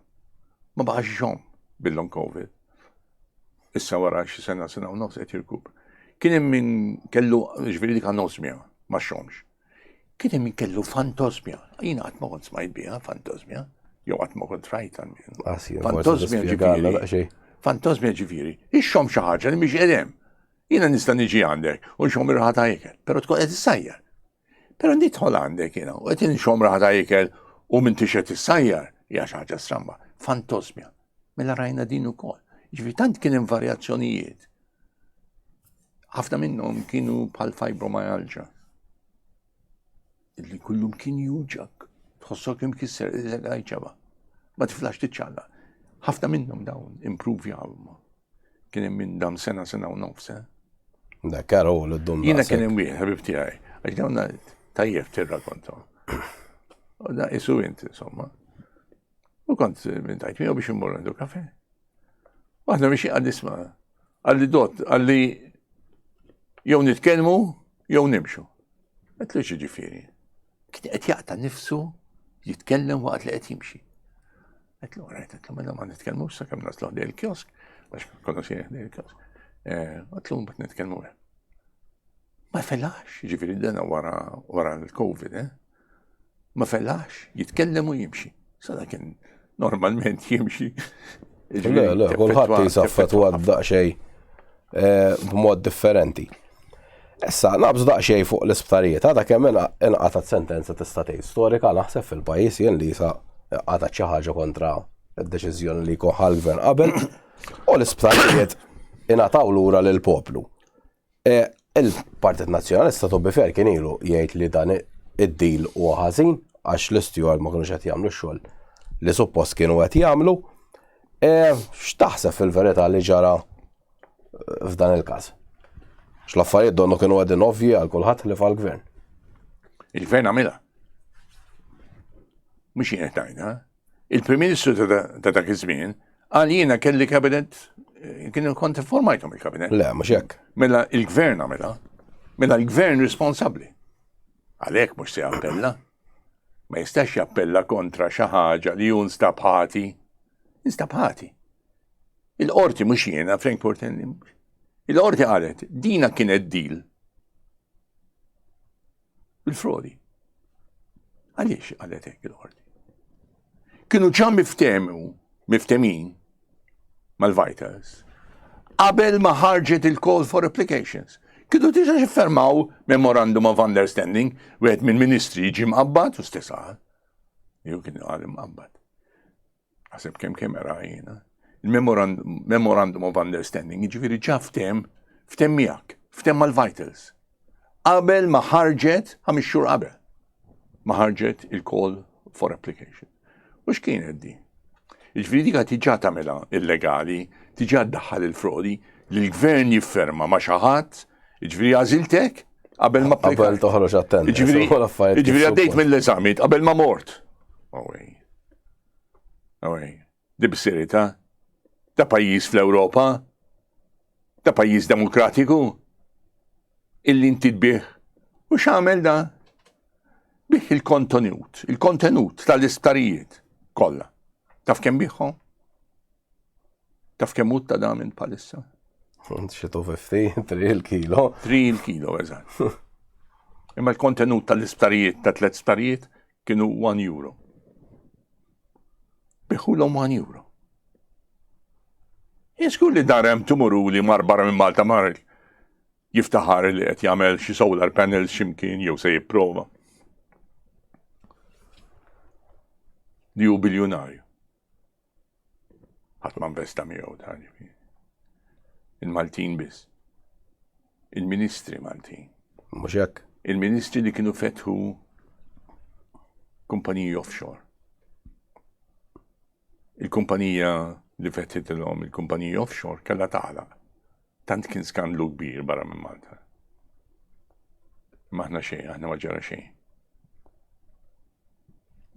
Ma baqax ixomm bil-long COVID. Issa wara xi sena sena u nofs qed jirkupra. Kien hemm min kellu ġifieri dik anosmia ma xomx. Kien hemm min kellu fantosmia. Jiena qatt ma kont smajt biha fantosmia, jew qatt ma kont rajt ah, Fantosmia ġifieri. Fantosmia ġifieri. Ixxom xi ħaġa li mhix qedem. Jiena nista' niġi għandek u nxomm ir-raħa ta' ikel, però tkun qed issajjar. Però nidħol għandek jiena u qed inxomm raħa ta' ikel u m'intix qed issajjar, hija xi ħaġa stramba. Fantosmia. Mela rajna din ukoll. Ġifieri tant kien hemm varjazzjonijiet. Ħafna minnhom kienu bħal fibromyalgia. Illi kullum kien juġak, tħossok imkisser, ċaba. Ma tiflax tiċċalla. Ħafna minnhom dawn improvjaw. Kien hemm minn dam sena sena u nofs, eh? Da karo l dum. Jiena kien hemm wieħed ħabib tiegħi, għax dawn tajjeb tirrakonta. U da isu int insomma. U kont minn tajt miegħu biex immur għandu kafe. Waħda biex għalli isma' għalli dot, għalli jew nitkellmu jew nimxu. Għetlu ġifieri. Kien qed jaqta' nifsu jitkellem waqt li qed jimxi. Għetlu rajt, għetlu mela ma nitkellmux sakemm naslu ħdej il-kiosk, għax konna sejrin ħdej il-kiosk. Eh, għetlu mbagħad nitkellmu. Ma felax, ġifieri dana wara wara l-Covid, eh? Ma felax, jitkellem u jimxi. Sada kien normalment jimxi. Le, le, kulħadd jisaffet u daqsxejn eh, b'mod differenti. Issa, nabżu daqsxejn fuq l-isptarijiet, għadha kemm inqatat sentenza tista' tgħid storika naħseb fil-pajjiż jien li sa qatat xi ħaġa kontra d-deċiżjoni li jkun ħal gvern qabel u l-isptarijiet ingħataw lura lill-poplu. E, il-Partit Nazzjonalista to be fair kien ilu jgħid li dan id-deal huwa ħażin għax l-isteward ma kinux qed jagħmlu x-xogħol li suppost kienu qed jagħmlu. E, x'taħseb fil-verità li ġara e, f'dan il-każ? X'l-affarijiet donnu kienu qegħdin ovvji għal kulħadd li fal-gvern. Il-gvern għamilha. Mhux jien qed ngħidha. Il-Prim Ministru ta' dak iż-żmien qal jiena kelli kabinet eh, kienu kont informajthom il-kabinet. Le, mhux hekk. Mela il-gvern għamilha. Mela l-gvern responsabbli. Għalhekk mhux se jappella. Ma jistax jappella kontra xi ħaġa li hu nstab ħati. Instab ħati. Il-qorti mhux jiena Frank Portelli. Il-qorti qalet dina kienet deal Bil-frodi. Għaliex qalet hekk il-qorti? Kienu ġa miftehmu, miftemin mal-Vitals qabel ma ħarġet il-call for applications. Kienu diġa ġiffermaw memorandum of understanding, wieħed mill-ministri ġie mqabbad u stess qal. Jew kien qal imqabbad. Għaseb kemm kemm era jiena. Il-memorandum of understanding, jiġifieri ġa ftem, ftem miegħek, ftem mal-Vitals. Qabel ma ħarġet, ħames xhur qabel, ma ħarġet il-call for application. U x'kienet di? Jiġifieri dik diġà tagħmilha illegali, diġà ddaħħal il-frodi, li l-gvern jifferma ma' xi ħadd, jiġifieri għażiltek qabel ma Qabel toħroġ attent. Jiġifieri għaddejt mill-eżami qabel ma mort. Oh, Awej, di b'serjetà? Ta' pajjiż fl-Ewropa? Ta' pajjiż demokratiku? Illi inti tbih. U x'għamel da? Bih il-kontenut, il-kontenut tal-isptarijiet kollha. Taf kemm biħhom? Taf kemm hu ta' damin bħalissa? Xi 250, 3 il-kilo. 3 il-kilo, eżatt. Imma l-kontenut tal-isptarijiet, ta' tliet sptarijiet, kienu 1 euro. Biħulhom 1 euro. Jiskur li darem tumuru li mar barra minn Malta mar jiftaħar li qed jagħmel xi solar panels x'imkien jew se jipprova. Li hu biljunarju. Ħadd ma investa miegħu ta' ġifieri. Il-Maltin biss. Il-ministri Maltin. Mhux hekk. Il-ministri li kienu fetħu kumpaniji offshore. Il-kumpanija li fetħitilhom il-kumpaniji offshore kellha tagħlaq. Tant kien skandlu kbir barra minn Malta. Maħna xejn, aħna ma ġara xejn.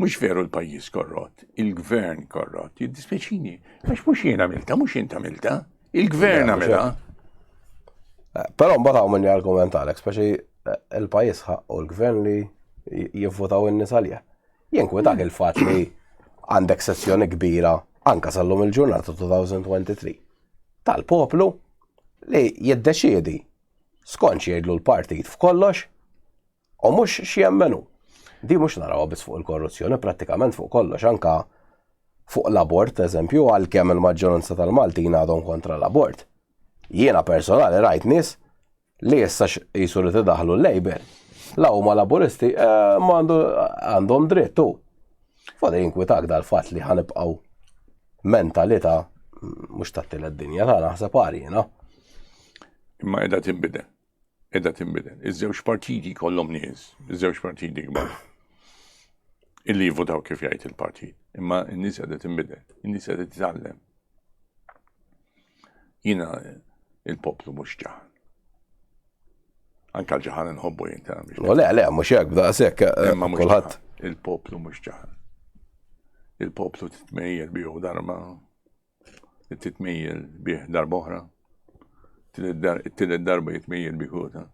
Mhux veru l-pajjiż korrott, il-gvern korrott, jiddispjaċini, għax mhux jien għamilta, mhux int għamilta, il-gvern għamilha. Eh, però mbagħad hawn min jargumentalek, speċi eh, il-pajjiż ħaqqu l-gvern li jivvotaw in-nies għalih. Jinkwetak il-fatt li għandek sezzjoni kbira anka sal-lum il-ġurnata 2023 tal-poplu li jiddeċiedi skont jgħidlu l-partit f'kollox U mhux x'jemmen hu. Di mhux narawha biss fuq il-korruzzjoni, prattikament fuq kollox, anka fuq l-abort, eżempju, għalkemm il-maġġoranza tal-Maltin għadhom kontra l-abort. Jiena personali rajt nies li issa jisu li tidaħlu l-Labour. La huma laburisti eh, ma għandhom dritt u. Fada jinkwitak dal-fatt li ħanibqgħu mentalità mhux tat-tielet dinja ta' naħseb jiena. Imma qiegħda tinbidel. Qiegħda tinbidel. Iż-żewġ partiti kollhom nies, iż-żewġ partiti kbar. Illi jivvotaw kif jgħid il-partit. Imma n-nies qiegħda tinbidel, in-nies qiegħda titgħallem. Jiena il-poplu mhux ġaħan. Anka l-ġaħan nħobbu jien ta' biex. Le, le, mhux hekk b'daqshekk. Eh, Imma mhux kulħadd. Il-poplu mhux ġaħan. Il-poplu titmejjel bih darba, titmejjel bih darba oħra, it-tielet darba jitmejjel bih ta.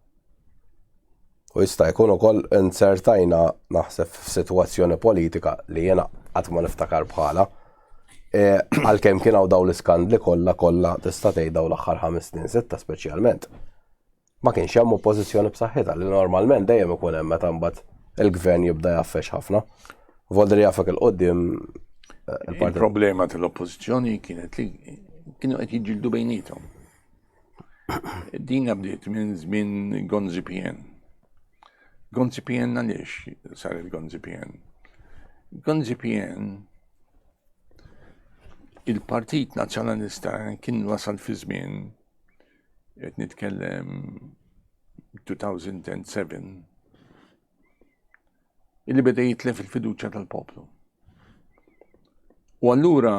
U jista' jkun ukoll inzertajna naħseb f'sitwazzjoni politika li jiena qatt ma niftakar bħala. E, għalkemm kien hawn dawn l-iskandli kollha kollha tista' tgħid dawn l-aħħar ħames snin sitta speċjalment. Ma kienx hemm oppożizzjoni b'saħħitha li normalment dejjem ikun hemm meta mbagħad il-gvern jibda jaffex ħafna. Voldri jafek il-qoddim eh, il-problema tal-oppożizzjoni kienet li kienu qed jiġġieldu bejnietom. Dina bdiet minn żmien Gonzi PN. Gonzi PN għaliex saret Gonzi PN? Gonzi PN il-Partit Nazzjonalista kien wasal fi żmien qed nitkellem 2007 illi beda jitlef il-fiduċja tal-poplu. U allura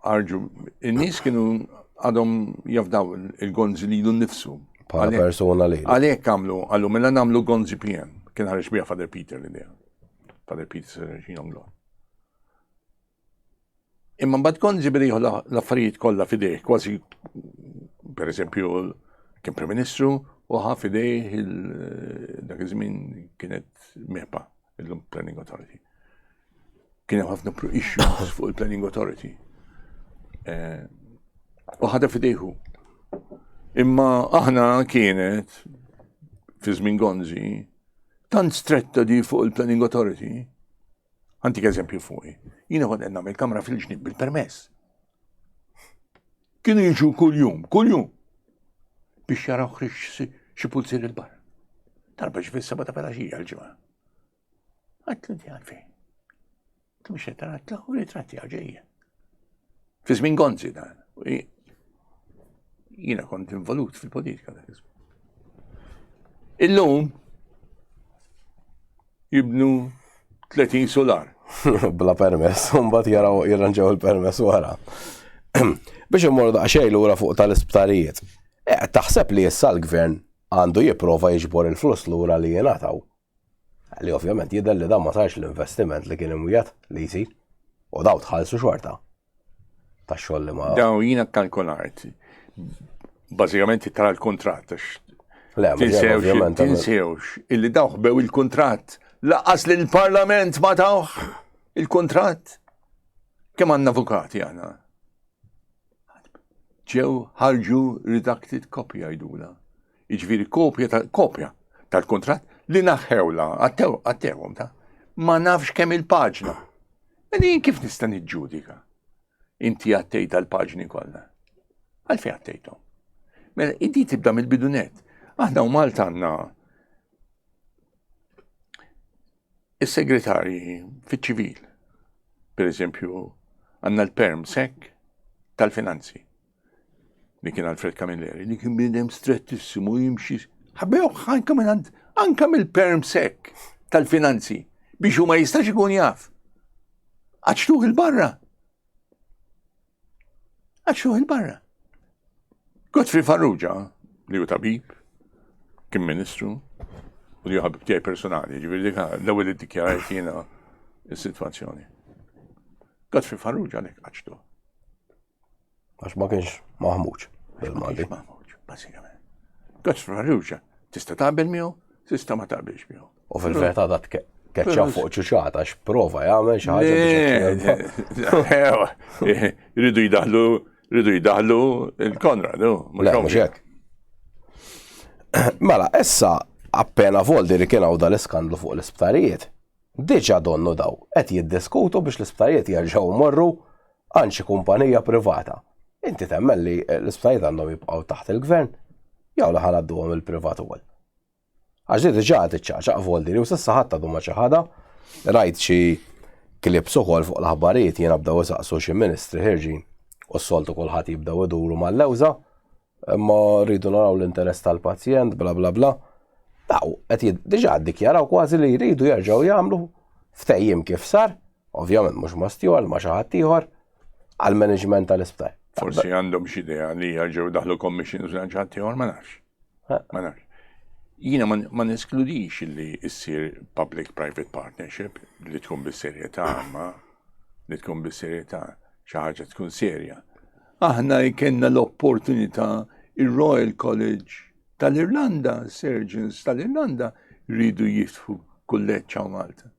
arġu, in-nies kienu għadhom jafdaw il-Gonzi lilu nnifsu. Bħala persuna li. Għalhekk għamlu, għallu mela nagħmlu Gonzi PM, kien ħareġ biha Father Peter l-idea. Father Peter Serracino Imma mbagħad Gonzi beda jieħu l-affarijiet kollha f'idejh, kważi pereżempju kien Prim Ministru u ħa f'idejh dak iż-żmien kienet MEPA, illum Planning Authority. Kien hemm ħafna issues fuq il-Planning Authority. Eh, u ħadha f'idejhu. Imma aħna kienet fi żmien Gonzi tant stretta di fuq il-Planning Authority Għantik eżempju fuqi. Jiena kont qed nagħmel kamra fil-ġnib bil-permess. Kienu jiġu kuljum, kuljum, biex jaraw ħriġ xi pulzier il-barra. Darba ġi fis-seba ta' filgħaxija l-ġimgħa. Għadt inti għalfejn. Tu mhux qed tara u ritratti ġejja. Fi żmien Gonzi dan. Jiena kont involut fil-politika dak iż-żmien. Illum jibnu 30 solar. Bla permess, mbagħad jaraw jirranġaw il-permess wara. Biex immorru daqsxejn lura fuq tal-isptarijiet. Eh, taħseb li issa l-gvern għandu jipprova jiġbor il-flus lura li jingħataw. Li ovvjament jidher li dan ma sarx l-investiment li kien imwiegħed li jsir. U daw tħallsu xorta. Tax-xogħol li ma. Daw jiena kkalkulajt. Bażikament tara l-kuntratt għax Le, tinsewx tinsewx illi daw ħbew il-kuntratt. Laqas li l-Parlament ma tawh il-kuntratt. Kemm għandna avukati għandna? Ġew ħarġu redacted copy jgħidula. Jiġifieri kopja ta' kopja tal-kuntratt li naħħewla għattewhom ta' ma nafx kemm il-paġna. Mela jien kif nista' niġġudika? Inti għattejt għal-paġni kollha. Għalfejn għattejthom? Mela inti tibda mill-bidunet. Aħna u Malta għandna is-segretarji fiċ-ċivil. Per eżempju, għandna l-perm sek tal-finanzi. li kien Alfred Camilleri, li kien bniedem strettissimu jimxi, ħabbewh anka minn anka mill-perm sek tal-finanzi biex hu ma jistax ikun jaf. Għaċtuh il-barra. Għaċtuh il-barra. Godfrey Farrugia, li hu tabib, kien ministru, u li ħabib tiegħi personali, ġifieri dik l-ewwel iddikjarajt jiena s-sitwazzjoni. Godfrey Farrugia għalhekk għaċtuh. Għax ma kienx maħmuġ bil-Malti. Maħmuġ, basikament. Godfrey Farrugia, tista' taqbel miegħu, tista' ma taqbilx miegħu. U fil-verità da tkeċċa fuq ċuċata għax prova jagħmel xi ħaġa biex. Ridu jdaħlu, ridu jdaħlu il-Konrad, mhux hekk. Mela, issa appena voldi li kien hawn dal-iskandlu fuq l-isptarijiet, Diġà donnu daw qed jiddiskutu biex l-isptarijiet jerġgħu jmorru għand xi kumpanija privata. Inti temmen li l-isptarijiet għandhom jibqgħu taħt il-gvern jew li ħa ngħadduhom il-privat ukoll? Għax di diġà qed iċċaqċaq Voldiri u s'issa ħadd għadu ma ċaħadha. Rajt xi clips ukoll fuq l-aħbarijiet jiena bdew isaqsu xi ministri ħirġin u s-soltu kulħadd jibdew iduru mal-lewża imma rridu naraw l-interess tal-pazjent, bla bla bla. Daw, qed diġà ddikjaraw kważi li jridu jerġgħu jagħmlu ftehim kif sar, ovvjament mhux ma' Steward ma' xi ħadd ieħor, għall-management tal-isptar. Forsi għandhom xi idea li jerġgħu daħlu commissions għal xi ħadd ieħor, ma nafx. Ma nafx. Jiena ma neskludix li ssir public-private partnership li tkun bis-serjetà ma. Li tkun bis-serjetà, xi ħaġa tkun serja. Aħna jkenna l-opportunità ir-Royal College tal-Irlanda, surgeons tal-Irlanda rridu jiftħu kulleġġ hawn Malta.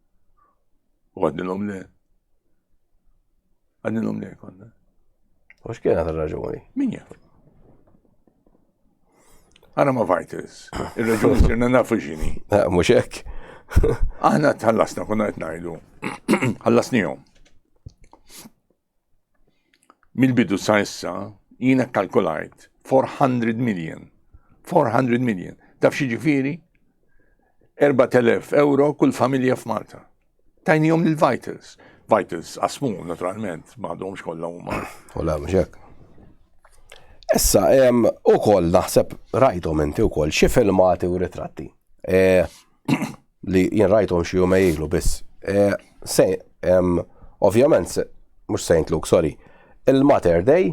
U għadnilhom le. Għadnilhom le konna. U x'kienet ir-raġuni? Min jaf? Ara ma Vitals, ir-raġuni sirna nafu x'inhi. Eh, mhux hekk. Aħna tħallasna konna qed ngħidu. Ħallasnihom. Mill-bidu sa issa jiena kkalkulajt 400 million. 400 million. Taf xi ġifieri? 4000 euro kull familja f'Malta. Tajnihom lil Vitals. Vitals qasmu naturalment, ma għadhomx kollha huma. U la mhux hekk. Issa, ukoll naħseb rajthom inti wkoll xi filmati u ritratti. E, li jien rajthom xi jumej ilu biss. E, se, ovvjament, mhux St. Luke, sorry, il-Mater Dei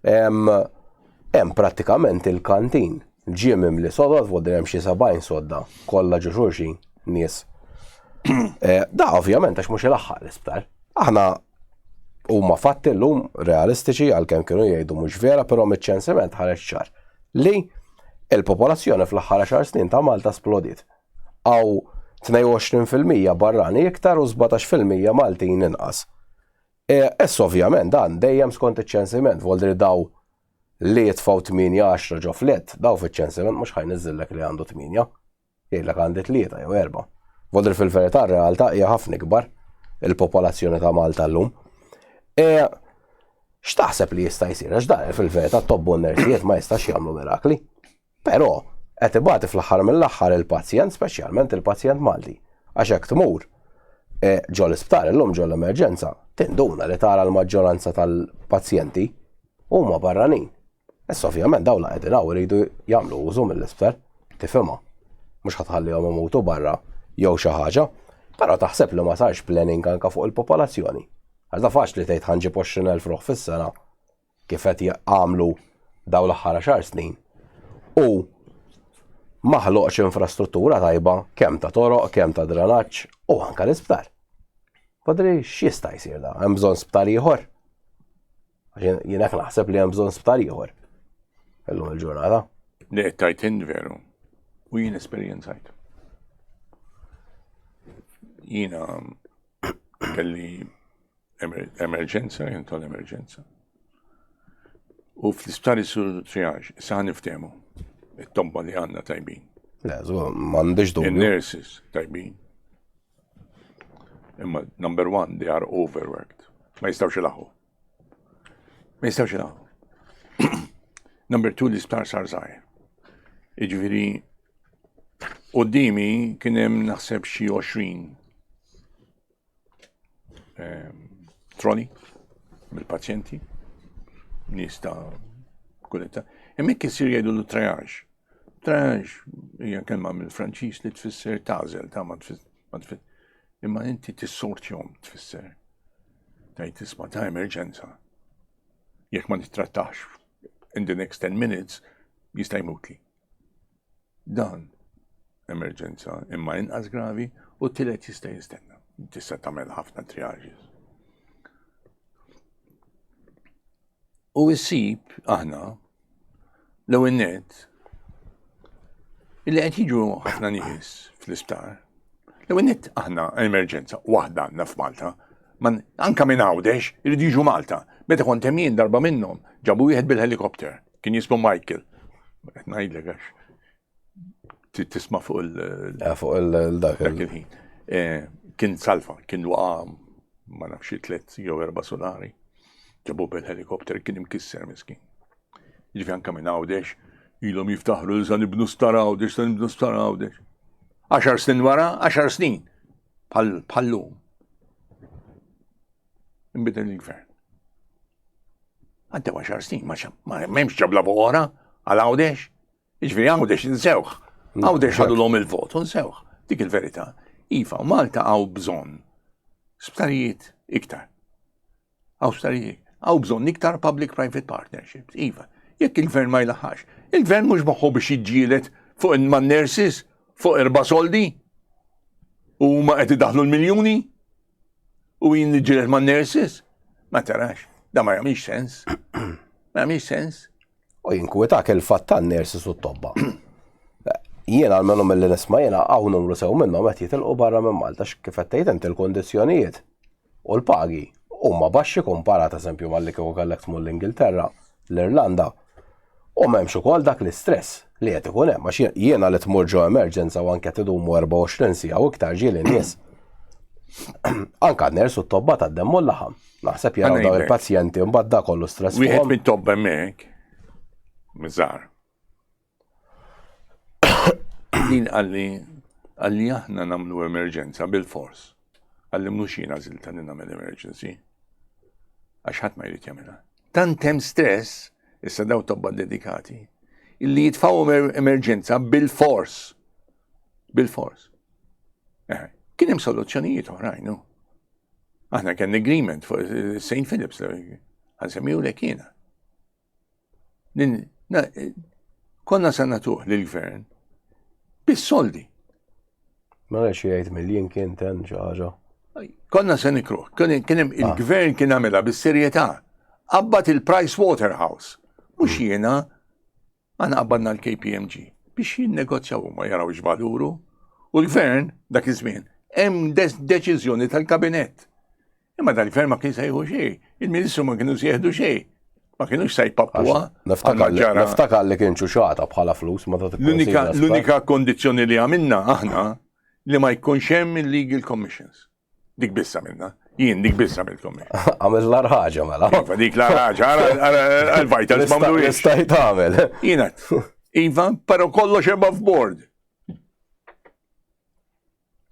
hemm prattikament il-kantin Ġie mimli sodod, voddi hemm xi 70 sodda kollha ġo xulxin nies. Eh, da ovvjament għax mhux ilaħħaq l-isptar. Aħna huma fatti llum realistiċi għalkemm kienu jgħidu mhux vera, però miċ-ċensiment ħareġ ċar li il-popolazzjoni fl-aħħar 10 snin ta' Malta splodiet. Għaw 22% barrani iktar u 17% Maltin inqas. E, issa ovvjament dan dejjem skont iċ-ċensiment, voldri daw li jitfgħu tmienja għaxra ġo flet, daw fiċ-ċensiment mhux ħa jniżżillek li għandu tmienja. Jgħidlek għandi tlieta jew erba'. Voldri fil-verità r-realtà hija ħafna ikbar il-popolazzjoni ta' Malta llum. E, x'taħseb li jista' jsir? Għax dan fil-verità t-tobbu n-nersijiet ma jistax jagħmlu mirakli. Però qed ibati fl-aħħar mill-aħħar il-pazjent, speċjalment il-pazjent Malti. Għax hekk tmur e, ġo l-isptar illum ġo l-emerġenza, tinduna li tara l-maġġoranza tal-pazjenti huma barranin. Issa ovvjament dawn la qegħdin hawn iridu jagħmlu użu mill-isptar, tifhimha. Mhux ħa tħallihom imutu barra jew xi ħaġa, però taħseb li ma sarx planning anka fuq il-popolazzjoni. Għax da faċli tgħid ħanġib 20,000 ruħ fis-sena kif qed jagħmlu dawn l-aħħar għaxar snin u ma ħloqx infrastruttura tajba kemm ta' toroq, kemm ta' drenaġġ u anka l-isptar. Padri, x'jista' jsir da? Hemm bżonn sptar ieħor? Jien hekk naħseb li hemm bżonn sptar ieħor. Illum il-ġurnata. Li qed tgħid int veru. U jien esperjenzajt. Jiena kelli emerġenza, jien tal-emerġenza. U fl-isptar jisur triage, issa niftehmu. It-tomba li għandna tajbin. Le, m'għandix dubju. Il-nurses tajbin. Imma number one, they are overworked. Ma jistawx ilaħu. Ma jistawx ilaħu. number two, l-isptar sar żgħir. Iġifieri, qudiemi kien hemm naħseb xi 20 ehm, trolley bil-pazjenti, nies ta' kull età. Hemmhekk isir jgħidu l triage. Triage hija kelma mill-Franċiż li tfisser tażel ta' ma tfisser. Imma inti tissortjhom tfisser. Tgħid tisma' ta' emerġenza. Jekk ma nittrattax in the next 10 minutes jista' jmutli. Dan emerġenza imma inqas gravi u t-tielet jista' jistenna. Tista' tagħmel ħafna triages. U issib aħna l-ewwel nett illi qed jiġu ħafna nies fl-isptar. L-ewwel nett aħna emerġenza waħda għandna f'Malta. Man, anka minn Għawdex iridu jiġu Malta. Meta kont hemm jien darba minnhom ġabu wieħed bil-helikopter. Kien jismu Michael. Qed ngħidlek għax tisma' fuq il- eh, fuq il-dak il-ħin. Eh, kien salva, kien waqa ma nafx tliet jew erba' solari. Ġabu bil-helikopter kien imkisser miskin. Ġifi anka minn Għawdex ilhom jiftaħru li sa nibnu sptar Għawdex, sa nibnu sptar Għawdex. Għaxar snin wara, għaxar snin. Bħal-lum. Inbidel il-gvern. Għaddew għaxar snin, ma m'hemmx ġabla oħra għal Għawdex. Jiġifieri Għawdex insewh. Għawdex ħadu l-om il-vot, insewh. Dik il-verità. Iva, Malta għaw bżonn sptarijiet iktar. Għaw sptarijiet. Għaw bżonn iktar public-private partnerships. Iva, jekk il-gvern ma jlaħħax. Il-gvern mhux moħħu biex jiġġielet fuq man nurses fuq erba' soldi u ma qed idaħlu l-miljuni. U jien niġġieled ma' nurses? Ma tarax, da ma jagħmilx sens. Ma jagħmilx sens. U jinkwetak il-fatt tan-nurses u t-tobba. Jiena almenu mill-li nisma' jiena hawn numru sew minnhom qed jitilqu barra minn Malta kif qed tgħid inti l-kundizzjonijiet u l-pagi huma baxxi komparat eżempju malli kieku kellek tmur l-Ingilterra, l-Irlanda. U m'hemmx ukoll dak l-istress li qed ikun hemm għax jiena li tmur ġo emerġenza u anke tidumu 24 siegħa u iktar ġieli nies. Anka n-ners u t-tobba tad-demm u l-laħam. Naħseb jaraw dawn il-pazjenti mbagħad da kollu stress. Wieħed mit-tobba hemmhekk, miżar. Din qalli qalli aħna nagħmlu emerġenza bil-fors. Qalli mhux jien għażilta li nagħmel emergency. Għax ħadd ma jrid jagħmilha. Tant hemm stress, issa daw tobba dedikati, illi jitfgħu emerġenza bil-fors. Bil-fors. Eh, kien hemm soluzzjonijiet oħrajn, no? Aħna kien agreement fuq St. Phillips, għan lek jiena. Konna se nagħtuh lill-gvern bis-soldi. Ma nafx jgħid miljin kien ten xi ħaġa. Konna se nikruh. Kien hemm ah. il-gvern kien għamilha bis-serjetà. Qabbat il-Price Waterhouse. Mhux hmm. jiena aħna qabbadna l-KPMG biex jinnegozjaw huma jaraw x'valuru. U l-gvern dak iż-żmien hemm deċiżjoni tal-kabinett Imma dal-gvern ma kien se jieħu xejn, il-ministru ma kienu se jieħdu xejn. Ma kienux se jpappuha. Niftakar li kien ċuċata bħala flus ma ta' L-unika kondizzjoni li għamilna aħna li ma jkunx hemm illegal commissions. Dik biss għamilna. Jien dik biss għamilt commission. Għamil l-arħaġa mela. Iva, dik l-arħaġa, għal-vitals ma mluwiex. Stajt għamel. Jiena, Iva, pero kollox above board.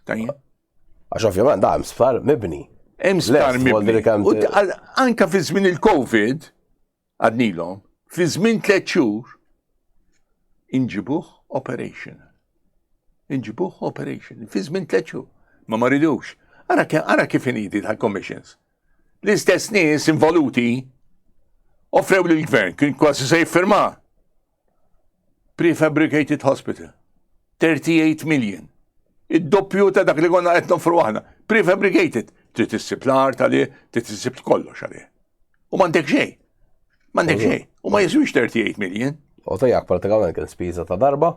Tajjeb. Għax ovvjament da hemm sptar mibni. Hemm sptar mibni. Anka fi żmien il-Covid, għadnilhom, fi żmien tliet xhur inġibuh operation. Inġibuh operation. Fi żmien tliet xhur. Ma ma ridux. Ara kif inidi tal-commissions. L-istess nies involuti offrew lill-gvern kien kważi se jiffirma. Prefabricated hospital. 38 million. Id-doppju ta' dak li konna qed nofru aħna. Prefabricated. Trid issib l-art għalih, trid issib kollox għalih. U m'għandek xejn. M'għandek xejn. U ma jiswix 38 million. U tajak pratikament kien spiża ta' darba.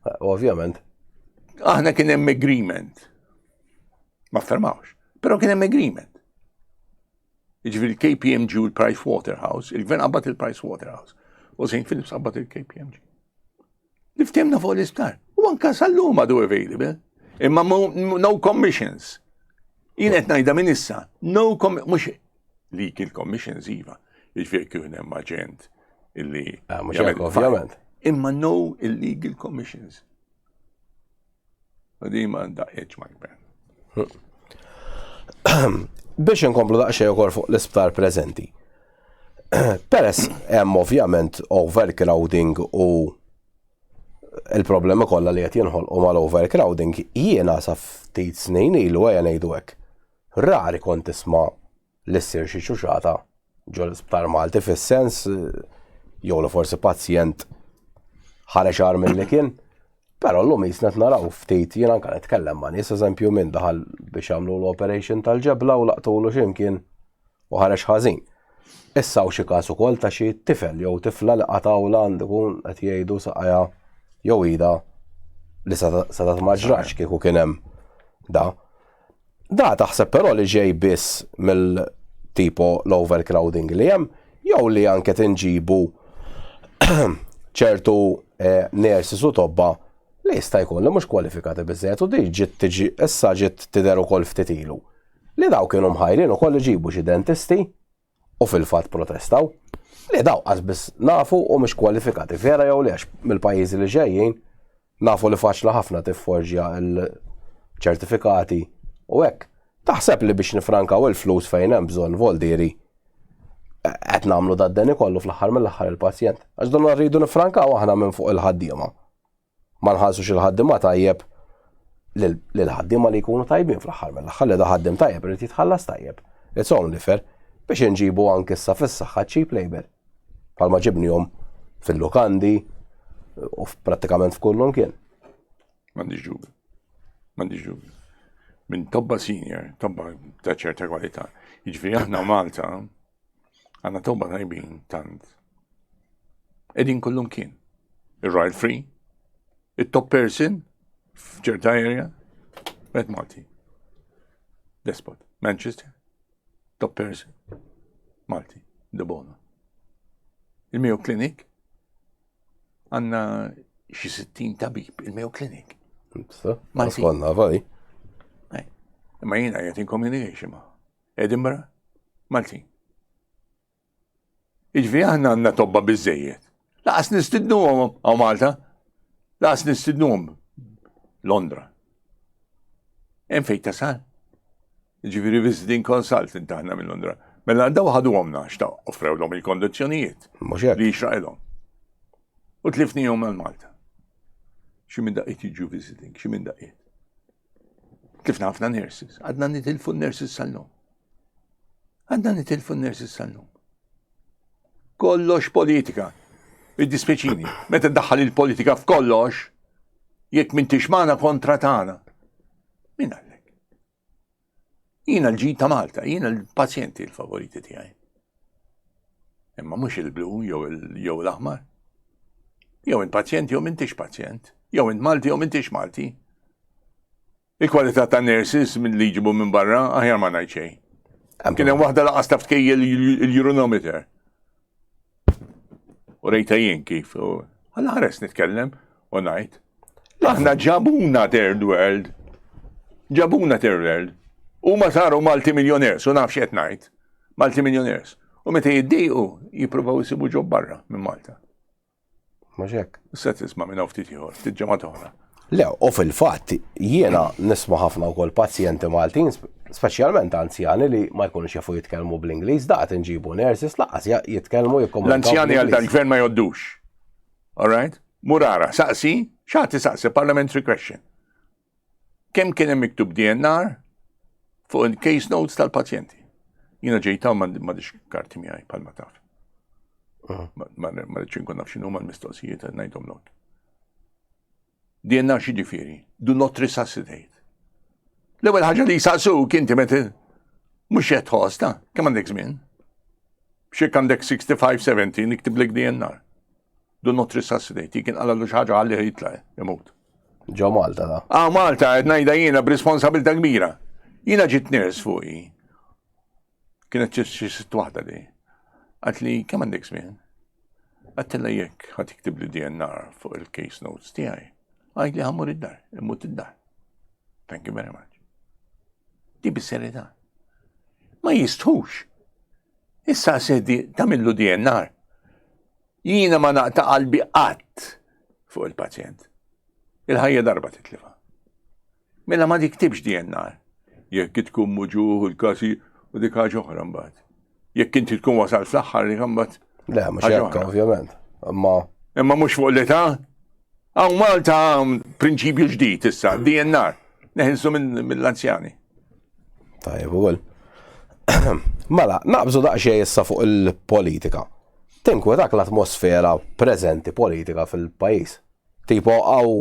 Eh, ovvjament. Aħna kien hemm agreement. Ma fermawx. Però kien hemm agreement. Jiġifieri l-KPMG u l-Price Waterhouse, il-gvern qabad il-Price Waterhouse u St. Philips qabad il-KPMG. Li ftehmna fuq l-isptar. U anka sal-lum għadu available. Imma no commissions. Jien qed ngħidha minn issa, no mhux legal commissions iva. Jiġifieri kien hemm aġent illi. Ah, mhux hekk ovvjament. Imma no illegal commissions. U di ma daqqitx ma' gvern. Biex inkomplu daqsxejn ukoll fuq l-isptar preżenti. Peress hemm ovvjament overcrowding u il-problemi kollha li qed jinħolqu mal-overcrowding, jiena sa ftit snin ilu ejja ngħidu hekk. Rari kont tisma' li ssir xi ċuċata ġo l-isptar Malti fis-sens jew li forsi pazjent ħareġ agħar milli kien. Però llum qisna qed naraw ftit jien anke nitkellem ma' nies eżempju min daħal biex jagħmlu l-operation tal-ġebla u laqtulu x'imkien u ħareġ ħażin. Issa hawn xi każ ukoll ta' xi tifel jew tifla li qatgħulha għandu jkun qed jgħidu saqajha jew idha li setgħet ma ġratx kieku kien hemm da. Da taħseb però li ġej biss mill tipo l-overcrowding li hemm jew li anke tinġibu ċertu eh, nurses u tobba li jista' jkun li mhux kwalifikati biżżejjed u di ġiet tiġi issa ġiet tidher ukoll ftit ilu. Li daw kienu mħajrin ukoll iġibu xi dentisti u fil-fatt protestaw, li daw qas biss nafu u mhux kwalifikati vera jew le għax mill-pajjiżi li ġejjin nafu li faċli ħafna tifforġja l-ċertifikati u hekk. Taħseb li biex nifrankaw il-flus fejn hemm bżonn voldieri qed nagħmlu dad-deni kollu fl-aħħar mill-aħħar il-pazjent. Għax dan rridu nifrankaw aħna minn fuq il-ħaddiema. Ma nħallsux il-ħaddiema tajjeb lil ħaddiema li jkunu tajbin fl-aħħar mill-aħħar li da ħaddiem tajjeb irid jitħallas tajjeb. It's only fair biex inġibu anke issa fis-saħħa cheap labor. Palma ġibnihom fil-lukandi u prattikament f'kull kien. M'għandix dubju. M'għandix dubju. Minn tobba senior, tobba ta' ċerta kwalità. Jiġifieri aħna Malta għandna tobba tajbin tant. Qegħdin kullum kien. Ir-Royal Free, it-top person f'ċerta area, met Malti. Despot, Manchester, top person, Malti, De Bono. Il-Mayo Clinic, għanna xi 60 tabib il-Mayo Clinic. Malti. Konna, vaj. Imma jiena qed in communication ma' Edinburgh, Malti. Iġvi aħna għandna tobba biżejjed. Laqas nistidnuhom għaw Malta. Laqas nistidnuhom Londra. Hemm fejn tasal. Ġifieri visiting consultant aħna minn Londra. Mela daw ħaduhom nax ta' offrewlhom il-kondizzjonijiet. Mhux hekk. Li jixraqilhom. U tlifnihom għal Malta. Xi minn daqqiet jiġu visiting, xi minn daqqiet. Tlifna ħafna nurses, għadna nitilfu nurses sal-lum. Għadna nitilfu nurses sal-lum. Kollox politika. Id-dispeċini, meta daħħal il-politika f'kollox, jekk m'intix magħna kontra tagħna. Min għallek? Jiena l-ġid ta' Malta, jiena l-pazjenti l-favoriti tiegħi. Imma mhux il-blu jew l-aħmar. Jew int pazjent jew m'intix pazjent. Jew int Malti jew m'intix Malti. Il-kwalità ta' nurses minn li jġibu minn barra aħjar ma ngħid xejn. Kien hemm waħda laqas taf tkejjel il-uronometer. U rejta jien kif. Għalla ħares nitkellem u ngħid. Aħna ġabuna third world. Ġabuna third world. U ma saru multi millionaires, u naf x'qed ngħid. Multi millionaires. U meta jiddejqu jippruvaw isibu ġob barra minn Malta. Mhux hekk. Issa tisma' minn hawn ftit ieħor, ftit ġimgħat oħra. Le, u fil-fatt jiena nisma' ħafna wkoll pazjenti Maltin, speċjalment anzjani li ma jkunux jafu jitkellmu bl-Ingliż, daqt inġibu nurses laqas jitkellmu jikkomunikaw. L-anzjani għal dal-gvern ma joddux. All right? Murara, saqsi, xati saqsi, parliamentary question. Kemm kien hemm miktub DNR fuq il-case notes tal-pazjenti? Jiena ġejta ma m'għandix karti miegħi bħalma taf. Ah. Ma rridx inkun naf x'inhuma l-mistoqsijiet qed ngħidhom lok. DNR x'jiġifieri? Do not resuscitate. L-ewwel ħaġa li jsaqsuk inti meta mhux qed tħoss ta' kemm għandek żmien? X'jekk għandek 65, 70 niktiblek DNR. Do not resuscitate. Jekk inqalalu xi ħaġa ħalli jitla' imut. Ġo Malta da. Ah, Malta qed ngħidha jiena b'responsabilità kbira. Jiena ġiet nurse fuqi. Kienet xi sitt waħda li. Għat li kemm għandek żmien? Għattilla jekk ħad tiktib li DNR fuq il-case notes tiegħi. Għajt li ħammur id-dar, immut id-dar. Thank you very much. Di bis-serjetà. Ma jistħux. Issa se tagħmillu DNR. Jiena ma naqta' qalbi qatt fuq il-pazjent. Il-ħajja darba titlifha. Mela ma tiktibx DNR. Jekk tkun muġuħ il-kasi u dik ħaġa oħra mbagħad. Jekk inti tkun wasal fl-aħħar dik imbagħad. Le, mhux hekk ovvjament. Imma Imma mhux fuq l-età. Hawn Malta prinċipju ġdid issa, DNR. Neħilsu mill-anzjani. Tajjeb ukoll. Mela, naqbżu daqsxejn issa fuq il-politika. Tinkwetak l-atmosfera preżenti politika fil-pajjiż. Tipo għaw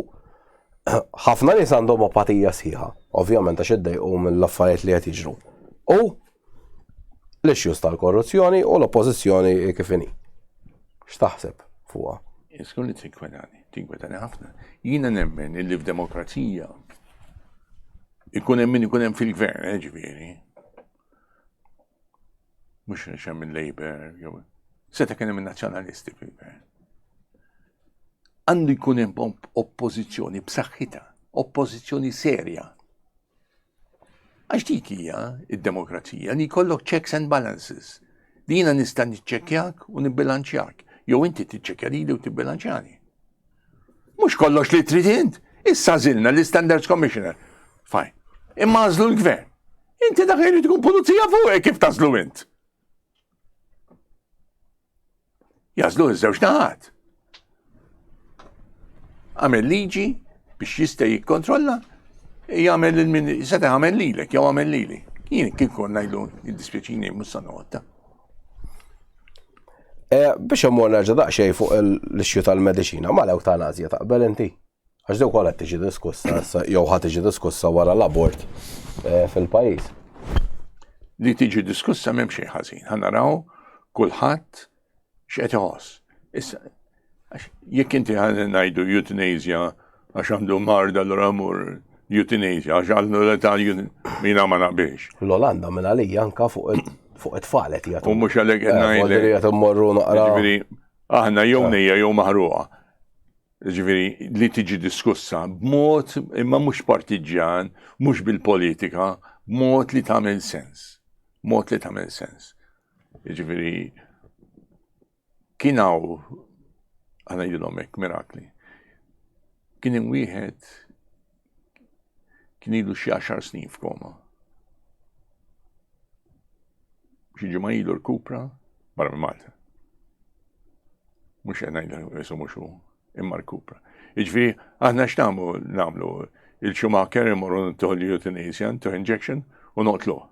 ħafna nies għandhom apatija sħiħa, ovvjament għax iddejqu mill-affarijiet li qed jiġru. U l-issues tal-korruzzjoni u l-oppożizzjoni kif inhi. X'taħseb fuqha? Iskun li tinkwetani, tinkwetani ħafna. Jiena nemmen illi f'demokrazija ikun hemm min ikun hemm fil-gvern, eh, ġifieri. Mhux għax hemm il-Labour jew seta' kien hemm in-Nazzjonalisti fil-gvern. Għandu jkun hemm oppożizzjoni b'saħħitha, oppożizzjoni serja. Għax dik hija id-demokrazija li jkollok checks and balances. Li jiena nista' niċċekkjak u nibbilanċjak, jew inti tiċċekkja lili u tibbilanċjani. Mhux kollox li trid int. Issa għażilna l-Standards Commissioner. Fine. Imma għażlu l-gvern. Inti dak irid tkun pulizija fuq kif tażlu int. Jażlu iż-żewġ naħat. Għamel liġi biex jista' jikkontrolla, jagħmel il-min seta' jagħmel lilek jew għamel lili. Jien kien kon ngħidlu jiddispjaċini mhux sa noqgħod. Eh, biex immur nerġa' daqsxejn fuq l-issue tal-mediċina, mal-ewtanazja taqbel inti? Għax di wkoll qed tiġi diskussa issa jew ħa tiġi diskussa wara l-abort eh, fil-pajjiż. Li tiġi diskussa m'hemm xejn ħażin. Ħa naraw kulħadd x'qed iħoss. Issa, jekk inti ħa ngħidu euthanasia għax għandu marda allura mur euthanasia għax għandu l-età mina ma naqbilx. L-Olanda minn għalija anka fuq fuq it-tfal qed jagħtu. U mhux għalhekk qed eh, ngħidlek. Qed immorru naqra. Ġifieri aħna jew nejja jew maħruqa. Ġifieri li tiġi diskussa b'mod imma mhux partiġġjan, mhux bil-politika, b'mod li tagħmel sens. Mod li tagħmel sens. Ġifieri kien hawn għana jidilhom hekk mirakli. Kien hemm wieħed kien ilu xi għaxar snin f'koma. Xi ġimgħa ilu rkupra barra minn Malta. Mhux qed ngħidlek isu mhux hu, imma rkupra. Jiġifieri aħna x'nagħmlu nagħmlu il-Schumacher imorru ntuħ l-euthanasia, ntuħ injection u noqtluh.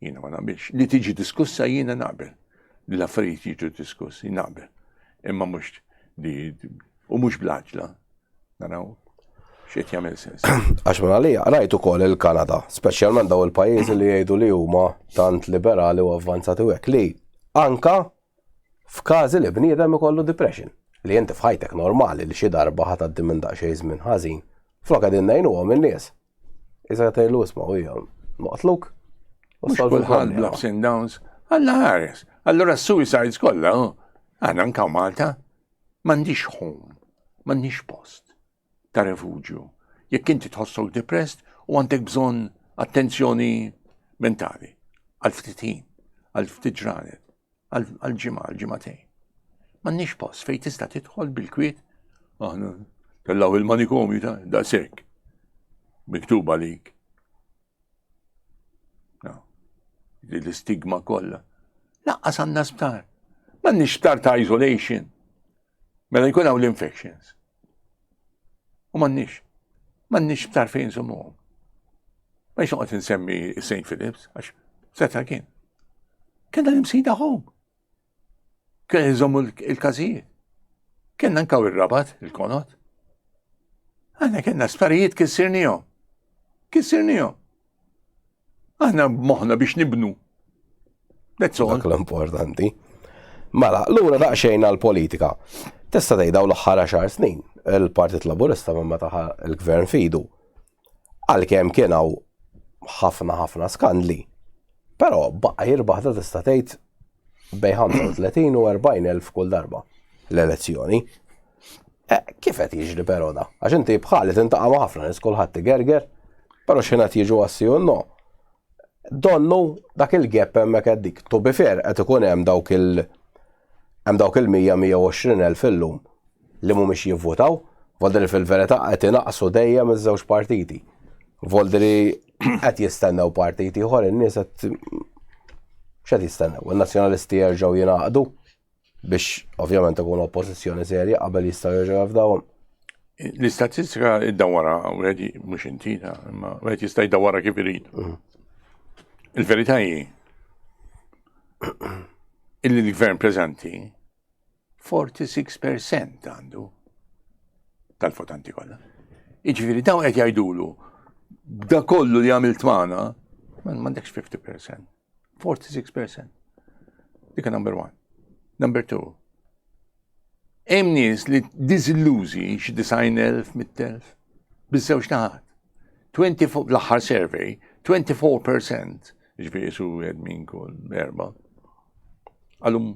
Jiena ma naqbilx. Li tiġi diskussa jiena naqbel. Li l-affarijiet jiġu diskussi naqbel. Imma mhux li u mhux bl-għaġla. Naraw x'qed jagħmel sens. Għax minn għalija rajt ukoll il-Kanada, speċjalment daw il-pajjiżi li jgħidu li huma tant liberali u avvanzati u hekk li anka f'każi li bniedem ikollu depression li inti f'ħajtek normali li xi darba ħa tgħaddi minn daqsxejn żmien ħażin, flok qegħdin ngħinuhom in-nies. Iżda tgħidlu isma' u hija noqtluk. Mhux kulħadd bl-ups and downs. Alla ħares. Allura suicides kollha, aħna anka Malta, M'għandix home, m'għandniex post ta' refuġju. Jekk inti tħossok depressed u għandek bżonn attenzjoni mentali għal ftit ħin, għal ftit ġranet, għal ġimgħa, għal ġimagħtejn. M'għandniex post fejn tista' tidħol bil-kwiet. Aħna tellaw il-manikomju ta' daqshekk. Miktub għalik. No. L-istigma kollha. Laqqas għandna sptar. M'għandniex sptar ta' isolation. Mela jkun hawn l-infections. U m'għandniex. M'għandniex sptar fejn nżommuhom. Ma jix noqgħod insemmi St. Philips, għax seta' kien. Kien l-imsida home. Kien jżommu l-każijiet. Kenna nkaw ir-rabat, il-konot. Aħna kellna sptarijiet kissirnihom. Kissirnihom. Aħna moħna biex nibnu. That's all. Dak l-importanti. Mela, lura daqsxejn għall-politika. Tista' tgħid dawn l-aħħar għaxar snin il-Partit Laburista minn meta il-gvern fidu. Għalkemm kien hawn ħafna ħafna skandli. Però baqa' jirbaħ da tista' tgħid bej 35 u 40 elf kull darba l-elezzjoni. Eh, kif qed jiġri però da? Għax inti bħali tintaqa' ma' ħafna nies kulħadd igerger, però x'ħin qed jiġu għassi u no. Donnu dak il-gap hemmhekk qed dik. To be fair qed ikun hemm dawk il- hemm dawk il-100-120 elf illum li mhumiex jivvutaw, voldri fil-verità qed inaqqsu dejjem iż-żewġ partiti. Voldri qed jistennew partit ieħor in-nies qed x'qed jistennew? In-Nazzjonalisti jerġgħu jingħaqdu biex ovvjament ikunu oppożizzjoni serja qabel jistgħu jerġgħu jafdawhom. L-istatistika id-dawara, wieħed mhux inti, imma wieħed jista' jdawara kif irid. Mm. Il-verità hi illi l-gvern preżenti 46% għandu tal-votanti kollha. Jiġifieri dawn qed jgħidulu b'da kollu li għamilt magħna, m'għandekx 50%, 46%. Dik number one. Number two. Hemm nies li diżillużi xi 90,000, 100,000 biż-żewġ naħat. 24 l-aħħar survey, 24%, ġifieri su wieħed minn kull erba' għalhom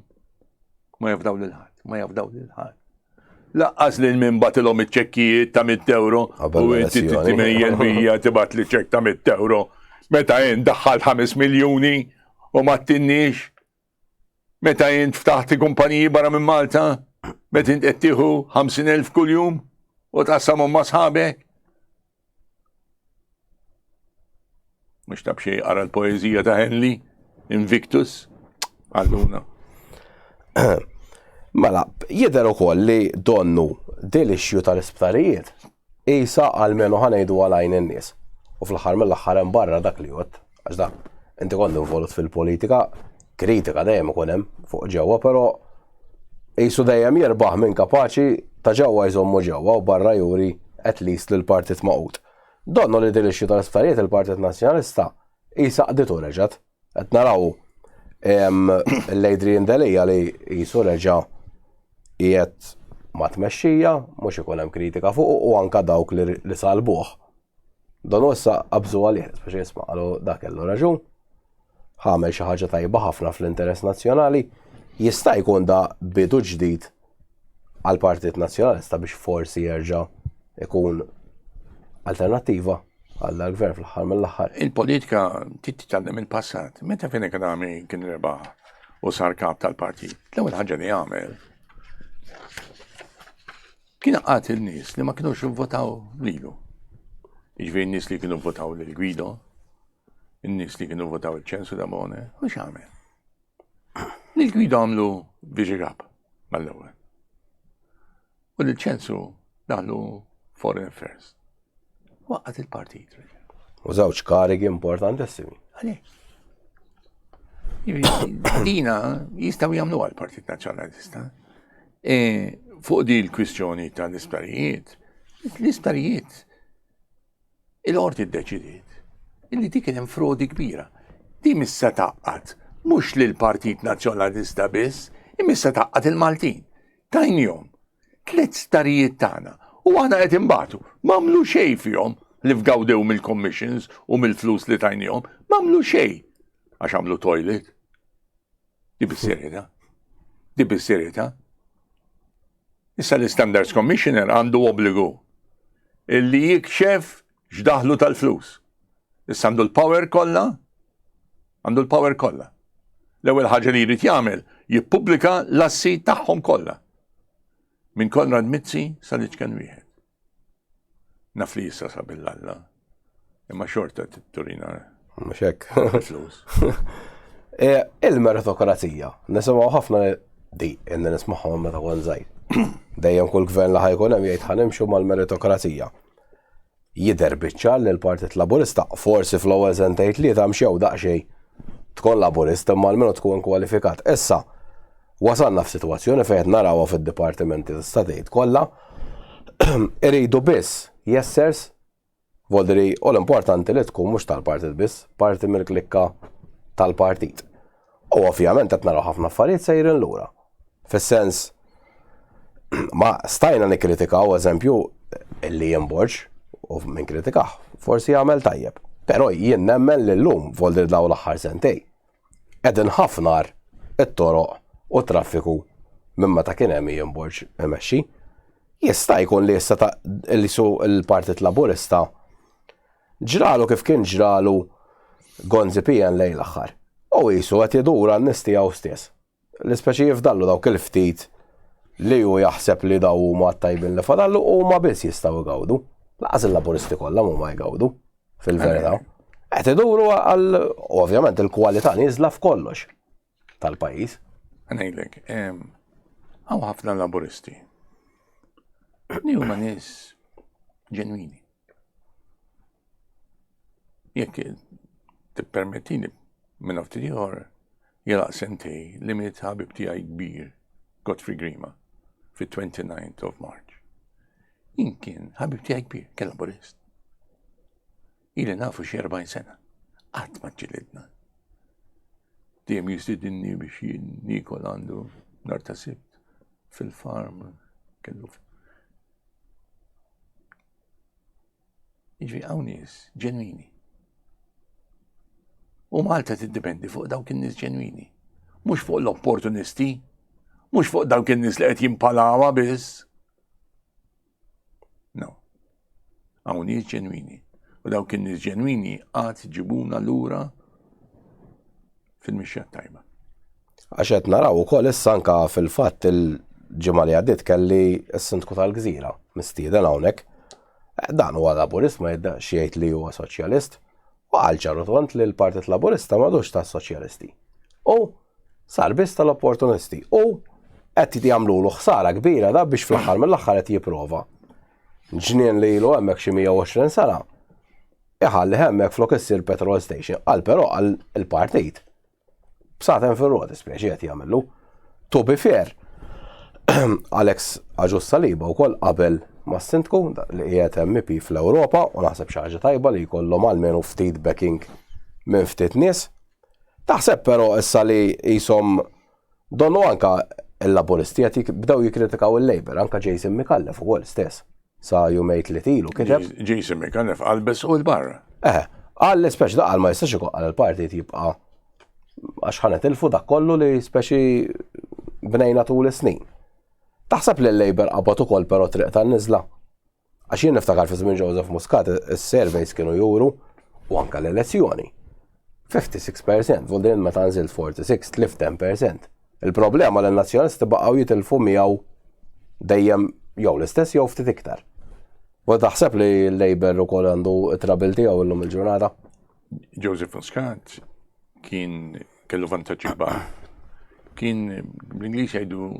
Ma jafdaw lil ħadd, ma jafdaw lil ħadd. Laqqas lil min batilhom iċ-ċekkijiet ta' 100 euro u inti titmejjel bija tibat li ċekk ta' 100 euro. Meta jien daħħal 5 miljuni u ma tinniex. Meta jien ftaħti kumpaniji barra minn Malta, meta int qed tieħu 50,000 kuljum u tqassamhom ma' sħabek. Mhux ta' b'xejn qara l-poeżija ta' Henley, Invictus, għalluna. Mela, jidher ukoll li donnu delixju tal-isptarijiet isa għalmenu ħanejdu għalajn in-nies. U fl-aħħar mill-aħħar hemm barra dak li jgħod, għax da inti kont involut fil-politika, kritika dejjem ikun hemm fuq ġewwa, però qisu dejjem jirbaħ minn kapaċi. Ta' ġewwa jżommu ġewwa u barra juri at least li l-partit magħqud. Donnu li din l-issue tal-isptarijiet il-Partit Nazzjonalista qisha qditu reġgħet. Qed naraw l-Adrian Delia li qisu reġa' qiegħed ma' tmexxija, mhux ikun hemm kritika fuq u anka dawk li salbuh. Donu issa qabżu għalih, speċi jisma' qalu dak kellu raġun. Ħamel xi ħaġa tajba ħafna fl-interess nazzjonali, jista' jkun da bidu ġdid għall-Partit Nazzjonalista biex forsi jerġa' ikun alternattiva għal dal-gvern fl-aħħar mill-aħħar. Il-politika trid titgħallem il-passat. Meta Fenech Adami kien rebaħ u sar kap tal-partit, l-ewwel ħaġa li għamel kien għaqad il-nies li ma kinux votaw lilu. Jiġifieri n-nies li kienu votaw lil Guido, in-nies li kienu votaw il-ċensu Damone, u x'għamel? Lil Guido għamlu viċi kap mal-ewwel. U lil ċensu daħlu Foreign Affairs. Waqqat il-partit. U żewġ karigi importantissimi. Għalih. Dina jistaw jagħmlu għal-Partit Nazzjonalista. E, fuq di l-kwistjoni tal-isptarijiet, l-isptarijiet Il-Qorti ddeċidiet illi dik kien hemm frodi kbira. Di missa tgħaqqad mhux lill-Partit Nazzjonalista biss, imissa tgħaqqad il-Maltin. Tajnihom tlett starijiet tagħna u aħna qed inbatu. M'għamlu xejn fihom li fgawdew mill-commissions u mill-flus li tajnihom, m'għamlu xejn għax għamlu toilet. Di bis-serjetà. Di bis-serjetà. Issa l-Standards Commissioner għandu obbligu illi jikxef x'daħlu tal-flus. Issa għandu l-power kollha, għandu l-power kollha. L-ewwel ħaġa li jrid jagħmel jippubblika l-assi tagħhom kollha. Minn Konrad Mizzi sal-iċken wieħed. Naf li jissa sabil Alla. Imma xorta turina. Mhux hekk. Flus. E, il-meritokrazija, nisimgħu ħafna di, inni nismagħhom meta kont żgħir. Dejjem kull gvern li ħajkun hemm jgħid ħanimxu mal-meritokrazija. Jidher biċ-ċar li l-Partit Laburista forsi fl-ewwel sentejn tlieta mxew daqsxejn tkun Laburista imma almenu tkun kwalifikat. Issa, Wasalna f'sitwazzjoni fejn qed narawha fid-dipartimenti tista' tgħid kollha iridu biss yes sirs, voldiri u l-importanti li tkun mhux tal-partit biss, parti mill-klikka tal-partit. U ovvjament qed naraw ħafna affarijiet sejrin lura. Fis-sens ma stajna nikkritikaw eżempju illi Ian Borg u min kritikah forsi jagħmel tajjeb. Però jien nemmen li llum voldiri dawn l-aħħar sentej Qegħdin ħafna agħar it-toroq u t-traffiku minn meta kien hemm Ian Borg imexxi. Jista' jkun li issa ta' li su l-Partit Laburista ġralu kif kien ġralu Gonzi PN lejn l-aħħar. U qisu qed idur għan-nies tiegħu stess. L-ispeċi jifdallu dawk il-ftit li hu jaħseb li daw huma t-tajbin li fadallu u huma biss jistgħu jgawdu. Laqas il-Laburisti kollha huma jgawdu fil-verità. Qed iduru għal ovvjament il-kwalità nieżla f'kollox tal-pajjiż. Ngħidlek, hawn ħafna Laburisti li huma nies ġenwini. Jekk tippermettini minn ftit ieħor jalaq sentej li miet ħabib tiegħi kbir Godfrey Grima fit-29th of March. Jien kien ħabib tiegħi kbir, kien laburist. Ili nafu xi 40 sena. Qatt ma ġilidna. Dejjem jistidinni biex jien niekol għandu nhar ta' Sibt fil-farm kellu Jiġifieri hawn nies ġenwini. U Malta tiddependi fuq dawk in-nies ġenwini. Mhux fuq l-opportunisti, mhux fuq dawk in-nies li qed jimpalawha biss. No. Hawn nies ġenwini. U dawk in-nies ġenwini għad ġibuna lura fil-mixja tajba. Għax qed naraw ukoll issa anka fil-fatt il-ġimgħa li għaddiet kelli s-sindku tal-Gżira mistieden hawnhekk. Dan huwa Laburist ma jiddax jgħid li huwa soċjalist. U qal ċar u tond li l-Partit Laburista m'għadux tas-soċjalisti. U sar biss tal-opportunisti. U qed jagħmlulu ħsara kbira da biex fl-aħħar mill-aħħar qed jipprova. Ġnien li ilu hemmhekk xi 120 sena iħalli hemmhekk flok issir petrol station. Qal però għal il-partit b'saten fir-roti speċi qed jagħmlu. To be fair, Alex Agius Saliba wkoll qabel mas-Sindku li qiegħed MEP fl-Ewropa u naħseb xi ħaġa tajba li jkollhom almenu ftit backing minn ftit nies. Taħseb però issa li qishom donnu anka il-Laburisti qed bdew jikkritikaw il-Labour, anka Jason Micallef ukoll stess sa jumejn tliet ilu kiteb. Jason Micallef qalbes u l-barra. Eh, qal li speċi daqal ma jistax ikun qal il-partit jibqa' għax ħa netilfu dak kollu li speċi bnejna tul is-snin. Taħseb li l-Labour qabad ukoll però triq tan-niżla? Għax jien niftakar fi żmien Joseph Muscat is-surveys kienu juru u anka l-elezzjoni. 56%, vol din meta nżilt 46, tlif 10%. Il-problema li n-nazzjonalisti baqgħu jitilfu miegħu dejjem jew l-istess jew ftit iktar. U taħseb li l-Labour ukoll għandu t-trabil tiegħu illum il-ġurnata? Joseph Muscat kien kellu vantaġġi kbar. Kien bl-Ingliż jgħidu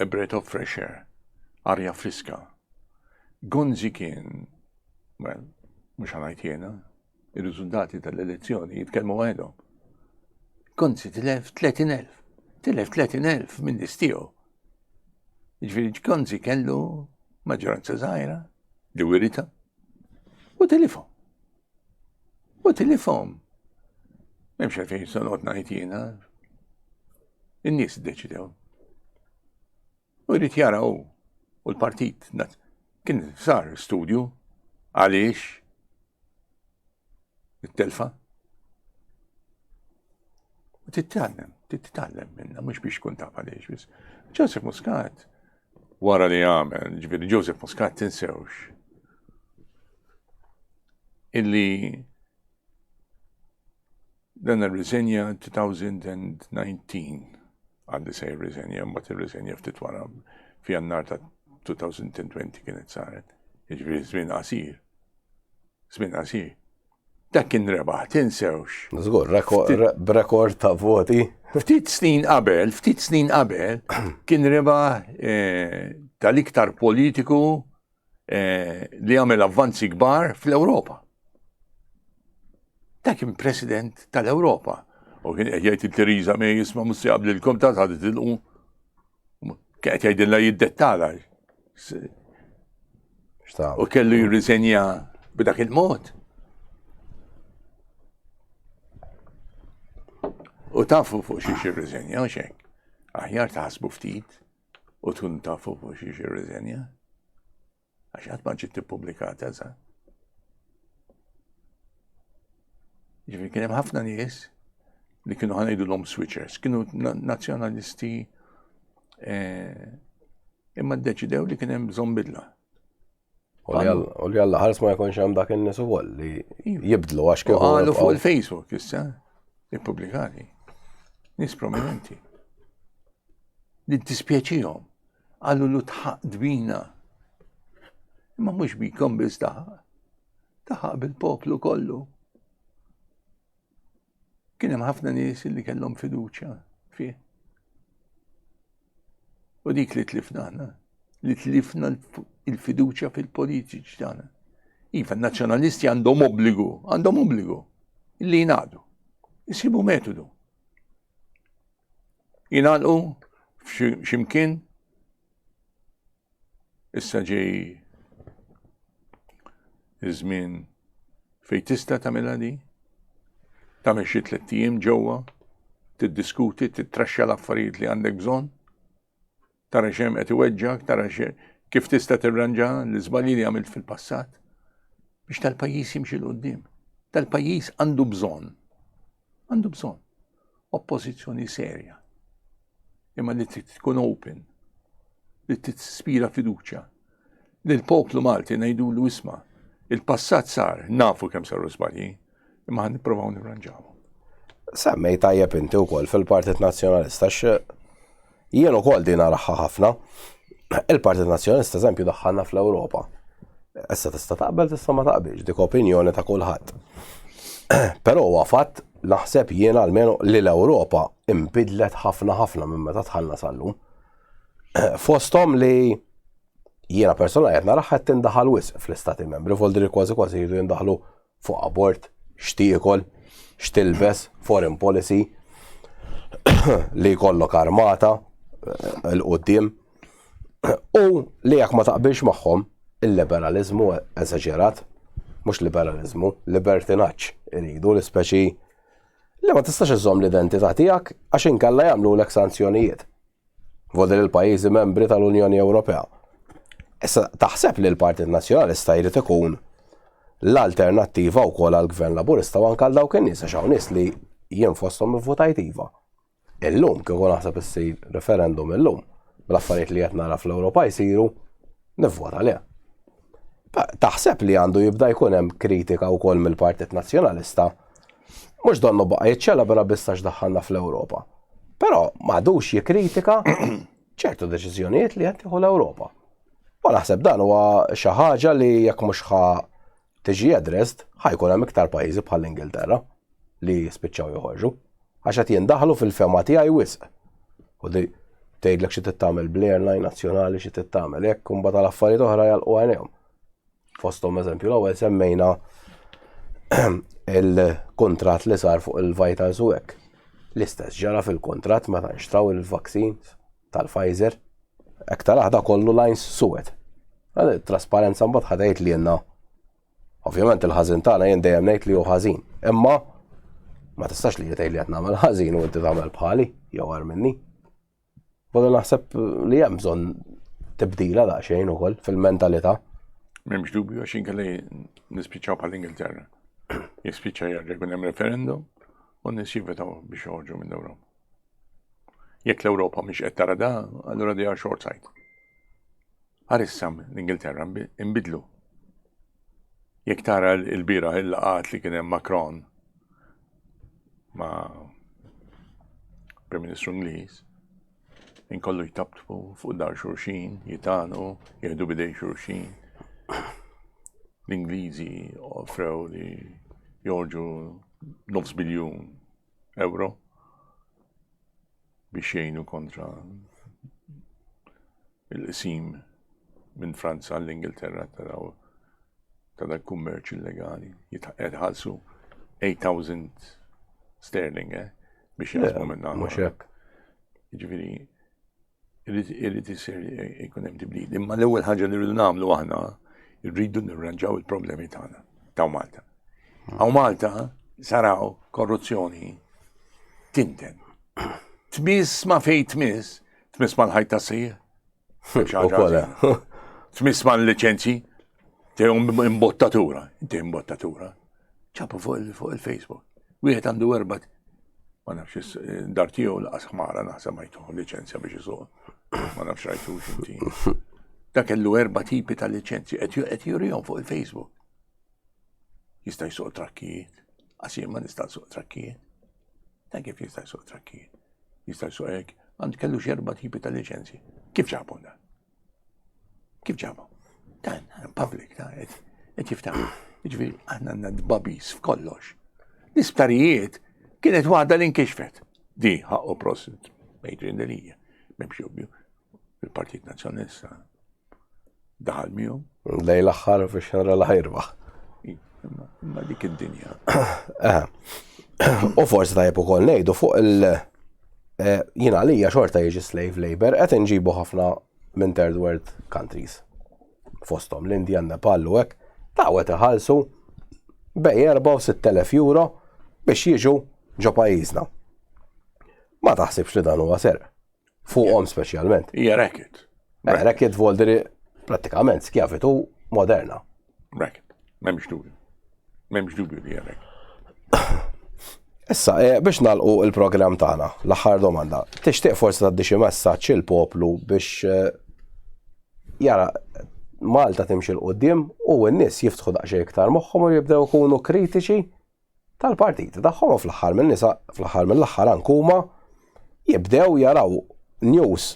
a breath of fresh air, arja friska. Gonzi kien, well, mhux ħanajt jiena, ir-riżultati tal-elezzjoni jitkellmu waħedhom. Gonzi tilef 30,000, tilef 30,000 minn nies tiegħu. Jiġifieri Gonzi kellu maġġoranza żgħira li wirita u tilifhom. U tilifhom. M'hemmx għalfejn se noqgħod ngħid jiena. In-nies iddeċidew. U jrid jara hu u l-partit kien sar studju għaliex it-telfa. U titgħallem, titgħallem minna, mhux biex tkun taf għaliex biss. Joseph Muscat, wara li għamel, ġifieri Joseph Muscat tinsewx illi dan irriżenja 2019 għalli se jirriżenja, mbagħad irriżenja ftit wara f'Jannar ta' 2020 kienet saret. Jiġifieri żmien qasir. Żmien qasir. Dak kien rebaħ, tinsewx. Żgur, b'rekord ta' voti. Ftit snin qabel, ftit snin qabel, kien rebaħ eh, tal-iktar politiku eh, li għamel avvanzi kbar fl-Ewropa. Dak kien president tal-Ewropa. U kien qed jgħid il-Theresa May jisma' mhux se jaqblilkom ta' ħadd tilqu. Kien qed jgħidilha jiddettala. U kellu jirriżenja b'dak il-mod. U tafu fuq xi xirriżenja u xek. Aħjar taħsbu ftit. U tkun tafu fuq xiex irriżenja? Għax qatt ma ġiet ippubblikata sa. Ġifieri kien hemm ħafna nies li kienu ħanejdulhom switchers, kienu nazzjonalisti eh, imma ddeċidew li kien hemm bżonn bidla. U li għalla ħares ma jkunx hemm dak in-nies ukoll li jibdlu għax kif. Qalu fuq il-Facebook issa, ippubblikati. Nies prominenti. Li dispjaċihom qalu lu tħaq dbina. Imma mhux bikom biss taħaq. Taħaq bil-poplu kollu. Kien hemm ħafna nies li kellhom fiduċja fih. U dik li tlifna aħna, li tlifna il-fiduċja fil-politiċi tagħna. Iva, n-nazzjonalisti għandhom obbligu, għandhom obbligu li jingħaqdu. Isibu metodu. Jingħalqu f'ximkien Issa ġej iż-żmien fejn tista' tagħmilha di. Tagħmel xi tlett ijiem ġewwa, tiddiskuti, tittraxxa l-affarijiet li għandek bżonn. Tara x'hemm qed iweġġak, tara kif tista' tirranġa l-iżbalji li għamilt fil-passat biex tal-pajjiż jimxi 'l quddiem. Tal-pajjiż għandu bżonn. Għandu bżonn oppożizzjoni serja. Imma li trid tkun open, li tispira fiduċja. Li l-poplu Malti ngħidulu isma' il-passat sar, nafu kemm saru żbalji, imma ħan nipprovaw nirranġawhom. Semmej tajjeb inti wkoll fil-Partit Nazzjonalista Jien ukoll din naraha ħafna. Il-Partit Nazzjonalista eżempju daħħalna fl-Ewropa. Issa tista' taqbel tista' ma taqbilx, dik opinjoni ta' kulħadd. Però huwa fatt naħseb jiena almenu li l-Ewropa imbidlet ħafna ħafna minn meta dħalna sal-lum. Fosthom li jiena personali qed naraha qed tindaħal wisq fl-istati membri, voldri kważi kważi jridu jindaħlu fuq abort, x'tiekol, x'tilbes, foreign policy, li jkollok armata eh, l-qoddim. U li jekk ma taqbilx magħhom, il-liberaliżmu eżaġerat, mhux liberaliżmu, libertinaġġ iridu l-ispeċi li ma tistax iżżomm l-identità tiegħek għax inkella jagħmlulek sanzjonijiet. Vodel il-pajjiżi membri tal-Unjoni Ewropea. Issa taħseb li l-Partit Nazzjonalista jrid ikun l-alternattiva wkoll għall-Gvern Laburista u anke għal dawk in-nies għax hawn nies li jien fosthom ivvutajt iva. Illum kieku naħseb issir referendum illum bl-affarijiet li qed nara fl-Ewropa jsiru, nivvota le. Taħseb li għandu jibda jkun hemm kritika wkoll mill-Partit Nazzjonalista mhux donnu baqa' jiċċelebra biss għax daħħalna fl-Ewropa. Però m'għadux jikkritika ċertu deċiżjonijiet li qed tieħu l-Ewropa. U naħseb dan huwa xi ħaġa li jekk mhux ħa tiġi addressed, ħa jkun hemm iktar pajjiżi bħall-Ingilterra li jispiċċaw joħorġu. Għax qed jindaħlu fil-fema tiegħi wisq. U di tgħidlek xi tittamel bl-airline nazzjonali xi tittamel hekk u mbagħad għal affarijiet oħra jalqu għajnejhom. Fosthom eżempju l-ewwel semmejna il-kuntratt li sar fuq il-Vitals u hekk. L-istess ġara fil-kuntratt meta nxtraw il-vaccines tal-Pfizer. Hekk taraħ da kollu lines suwed. Trasparenza mbagħad ħadejt li jenna Ovvjament il-ħażin tagħna jien dejjem ngħid li hu ħażin, imma ma tistax li tgħid li qed nagħmel ħażin u inti tagħmel bħali jew agħar minni. Vodu naħseb li hemm bżonn tibdila daqsxejn ukoll fil-mentalità. M'hemmx dubju għax inkella nispiċċaw bħall-Ingilterra. Jispiċċa jerġa' jkun hemm referendum u n-nies jivvetaw biex joħorġu mill-Ewropa. Jekk l-Ewropa mhix qed tara da, allura they are short sight. Għar issa l-Ingilterra nbidlu. Jekk tara l-bieraħ il-laqgħat li kien hemm Macron ma' Prim Ministru Ingliż, inkollu jtabtbu fuq dar xulxin, jitanu, jieħdu bidej xulxin. L-Ingliżi offrew li jorġu nofs biljun euro biex jgħinu kontra il-qsim minn Franza għall-Ingilterra ta' daw ta' dak kummerċ illegali. Jitħallsu 8,000 sterling eh, biex jaqsmu minna. Mhux hekk. Jiġifieri irid isir ikun hemm tibdil. Imma l-ewwel ħaġa li rridu nagħmlu aħna rridu nirranġaw il-problemi tagħna ta' Malta. Hawn Malta saraw korruzzjoni tinten. Tmiss ma fej tmiss, Tmiss mal-ħajt ta' sejjer. Tmiss mal-liċenzji, tejhom imbottatura, inti imbottatura. ċapu fuq il-Facebook. Wieħed għandu erba' ma nafx dar tiegħu laqas ħmara naħseb ma jtuħu liċenzja biex isuq. Ma nafx rajtux inti. Dak kellu erba' tipi ta' liċenzji qed jurihom fuq il-Facebook. Jista' jsuq trakkijiet. Għax jien ma nista' nsuq trakkijiet. Ta' kif jista' jsuq trakkijiet? Jista' jsuq hekk, għand kellu xi erba' tipi ta' liċenzji. Kif ġabhom dan? Kif ġabhom? Dan, public, ta' qed jiftaħ. Jiġifieri aħna għandna dbabis f'kollox. L-isptarijiet kienet waħda li nkixfet. Di ħaqqu prosit Adrian Delia, m'hemmx dubju. Il-Partit Nazzjonalista daħal miegħu. Lej l-aħħar biex nara la ħajrbaħ. Imma dik id-dinja. Eh. U forsi tajjeb ukoll ngħidu fuq il- eh, jien għalija xorta jiġi slave labor qed inġibu ħafna minn third world countries. Fosthom l-Indja, Nepal u hekk, ta' qed iħallsu bej 4 u 6,000 euro biex jiġu ġo pajjiżna. Ma taħsibx li dan huwa serq. Fuqhom speċjalment. Hija racket. Eh, racket voldiri prattikament skjavitu moderna. Racket. M'hemmx dubju. M'hemmx dubju li hija racket. Issa, eh, biex nalqu il-programm tagħna, l-aħħar domanda. Tixtieq forsi tgħaddi xi messaġġ il-poplu biex eh, jara Malta timxi l-qudiem u n-nies jiftħu daqsxejn iktar moħħhom u jibdew ikunu kritiċi tal-partiti tagħhom u fl-aħħar minn nisa fl-aħħar mill-aħħar anke huma jibdew jaraw news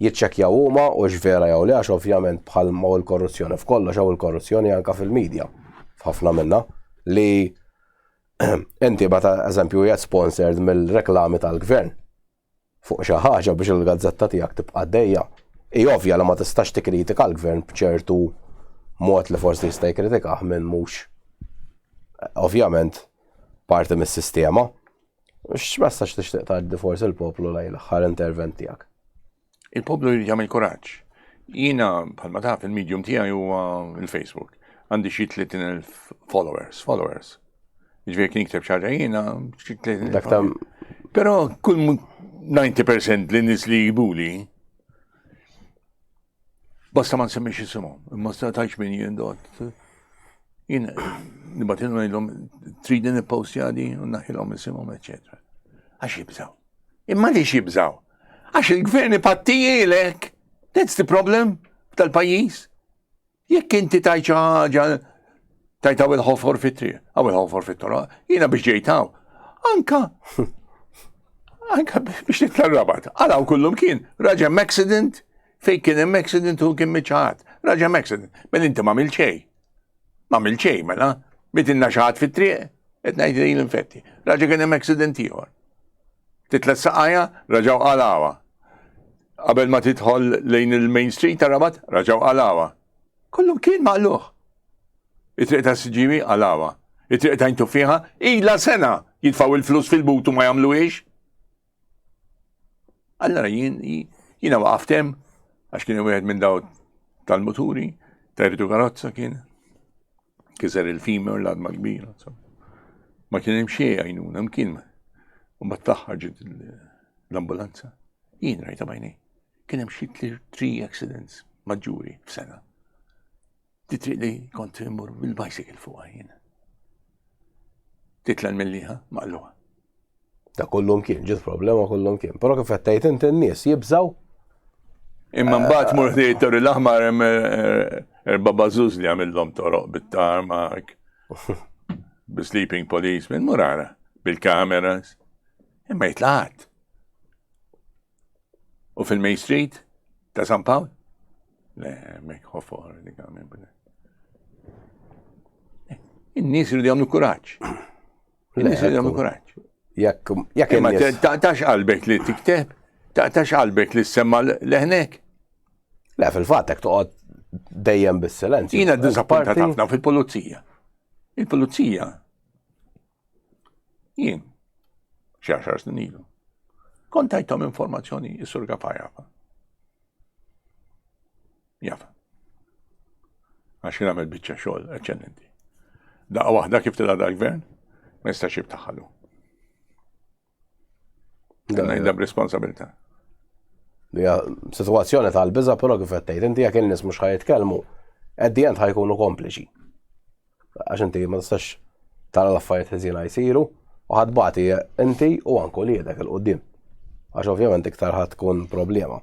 jiċċekkjaw huma u x'vera jew le għax ovvjament bħal ma l-korruzzjoni f'kollox hawn il-korruzzjoni anke fil-media f'ħafna minnha li inti meta eżempju qiegħed sponsored mill-reklami tal-gvern fuq xi ħaġa biex il-gazzetta tiegħek tibqa' għaddejja. Hi ovvja li ma tistax tikkritika l-gvern b'ċertu mod li forsi jista' jikkritikah minn mhux ovvjament parti mis-sistema. X'messaġġ tixtieq tgħaddi forsi l-poplu lejn l-aħħar intervent tiegħek? Il-poplu jrid jagħmel kuraġġ. Jiena bħalma taf il-medium tiegħi huwa il-Facebook. Għandi xi 30,000 followers, followers. Ġifieri kien jikteb xi ħaġa jiena xi 30,000. Però kull 90% li nies li jibuli Basta ma nsemmix isimhom, imma sta tajx min jien dot. Jien nibatilhom ngħidlhom tridu nippostja di u naħilhom isimhom, eċetera. Għax jibżaw. Imma li jibżaw? Għax il-gvern ipattijilek. That's the problem tal-pajjiż. Jekk inti tajt xi ħaġa tajt hawn il-ħofor fit-triq, hawn il-ħofor fit-toroq, jiena biex ġejt hawn. Anka anka biex nitla' rabat. Għalaw kullum kien, raġa accident, fej kien hemm accident u kien miċħat. Raġa accident, mela inti ma xejn. Ma xejn, mela, mitinna xi ħadd fit-triq, qed ngħid li l-infetti. Raġa kien hemm accident ieħor. Titla' saqajja, raġaw qalawha. Qabel ma tidħol lejn il-Main Street ta' Rabat, raġaw qalawha. Kollu kien maqluħ. It-triq ta' Siġġiewi qalawha. It-triq ta' Intuffiħa ilha sena jitfgħu il-flus fil-but u ma jagħmluhiex. Allora jien jiena waqaft hemm għax kien wieħed minn daw tal-muturi, tajritu karozza kien. Kiser il-femur l-għadma kbira. Ma kien hemm xejn għajnuna mkien. U mbagħad fl-aħħar ġiet l-ambulanza. Jien rajta bajni. Kien hemm xi three accidents maġġuri f'sena. Di triq li kont immur bil-bicycle fuqha jien. Titla' l-milliħa maqluha. Ta' kullum kien, ġiet problema kullum kien. Però kif qed tgħid inti n-nies jibżaw. Imma mbagħad mur ħdej it-Torri l-Aħmar hemm eh, erba' bażuż li għamilhom toroq bit-tarmak, bi-sleeping policeman, mur ara, bil-kameras. Imma jitlaqat. U fil-Main Street ta' San Pawl? Le, mek ħofor li għamil. In-nies jridu jagħmlu kuraġġ. In-nies jridu jagħmlu kuraġġ. Jekk jekk Ma taqtax qalbek li tikteb, taqtax qalbek li semma leħnek. Le, fil-fatt jekk toqgħod dejjem bis-silenzju. Jiena ddiżappuntat ħafna fil-pulizija. Il-pulizija jien xi għaxar snin ilu. Kont tajthom informazzjoni is-sur Gafa jafa. Jafa. Għax kien għamel biċċa xogħol eċċellenti. Daqqa waħda kif tilha dal-gvern, ma jistax jibtaħalu. Ngħidha b'responsabilità. Hija sitwazzjoni tal-biża' però kif qed tgħid inti jekk in-nies mhux ħa jitkellmu, at the end ħa jkunu kompliċi. Għax inti ma tistax tara l-affarijiet ħżiena jsiru u ħa tbati inti u anke uliedek 'il quddiem. Għax ovvjament iktar ħa tkun problema.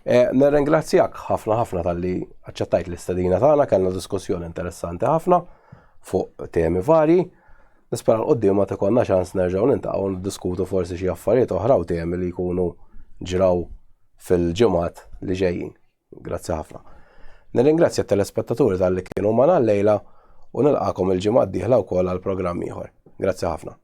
E, nirringrazzjak ħafna ħafna talli aċċettajt l-istedina tagħna, kellna diskussjoni interessanti ħafna fuq temi varji. Nispera l-qoddim ma ikollna ċans nerġgħu niltaqgħu niddiskutu forsi xi affarijiet oħra u temi li jkunu ġraw fil-ġimgħat li ġejjin. Grazzi ħafna. Nirringrazzja t-telespettaturi talli kienu magħna llejla u nilqakom il-ġimgħa d-dieħla wkoll għal programm ieħor. Grazzi ħafna.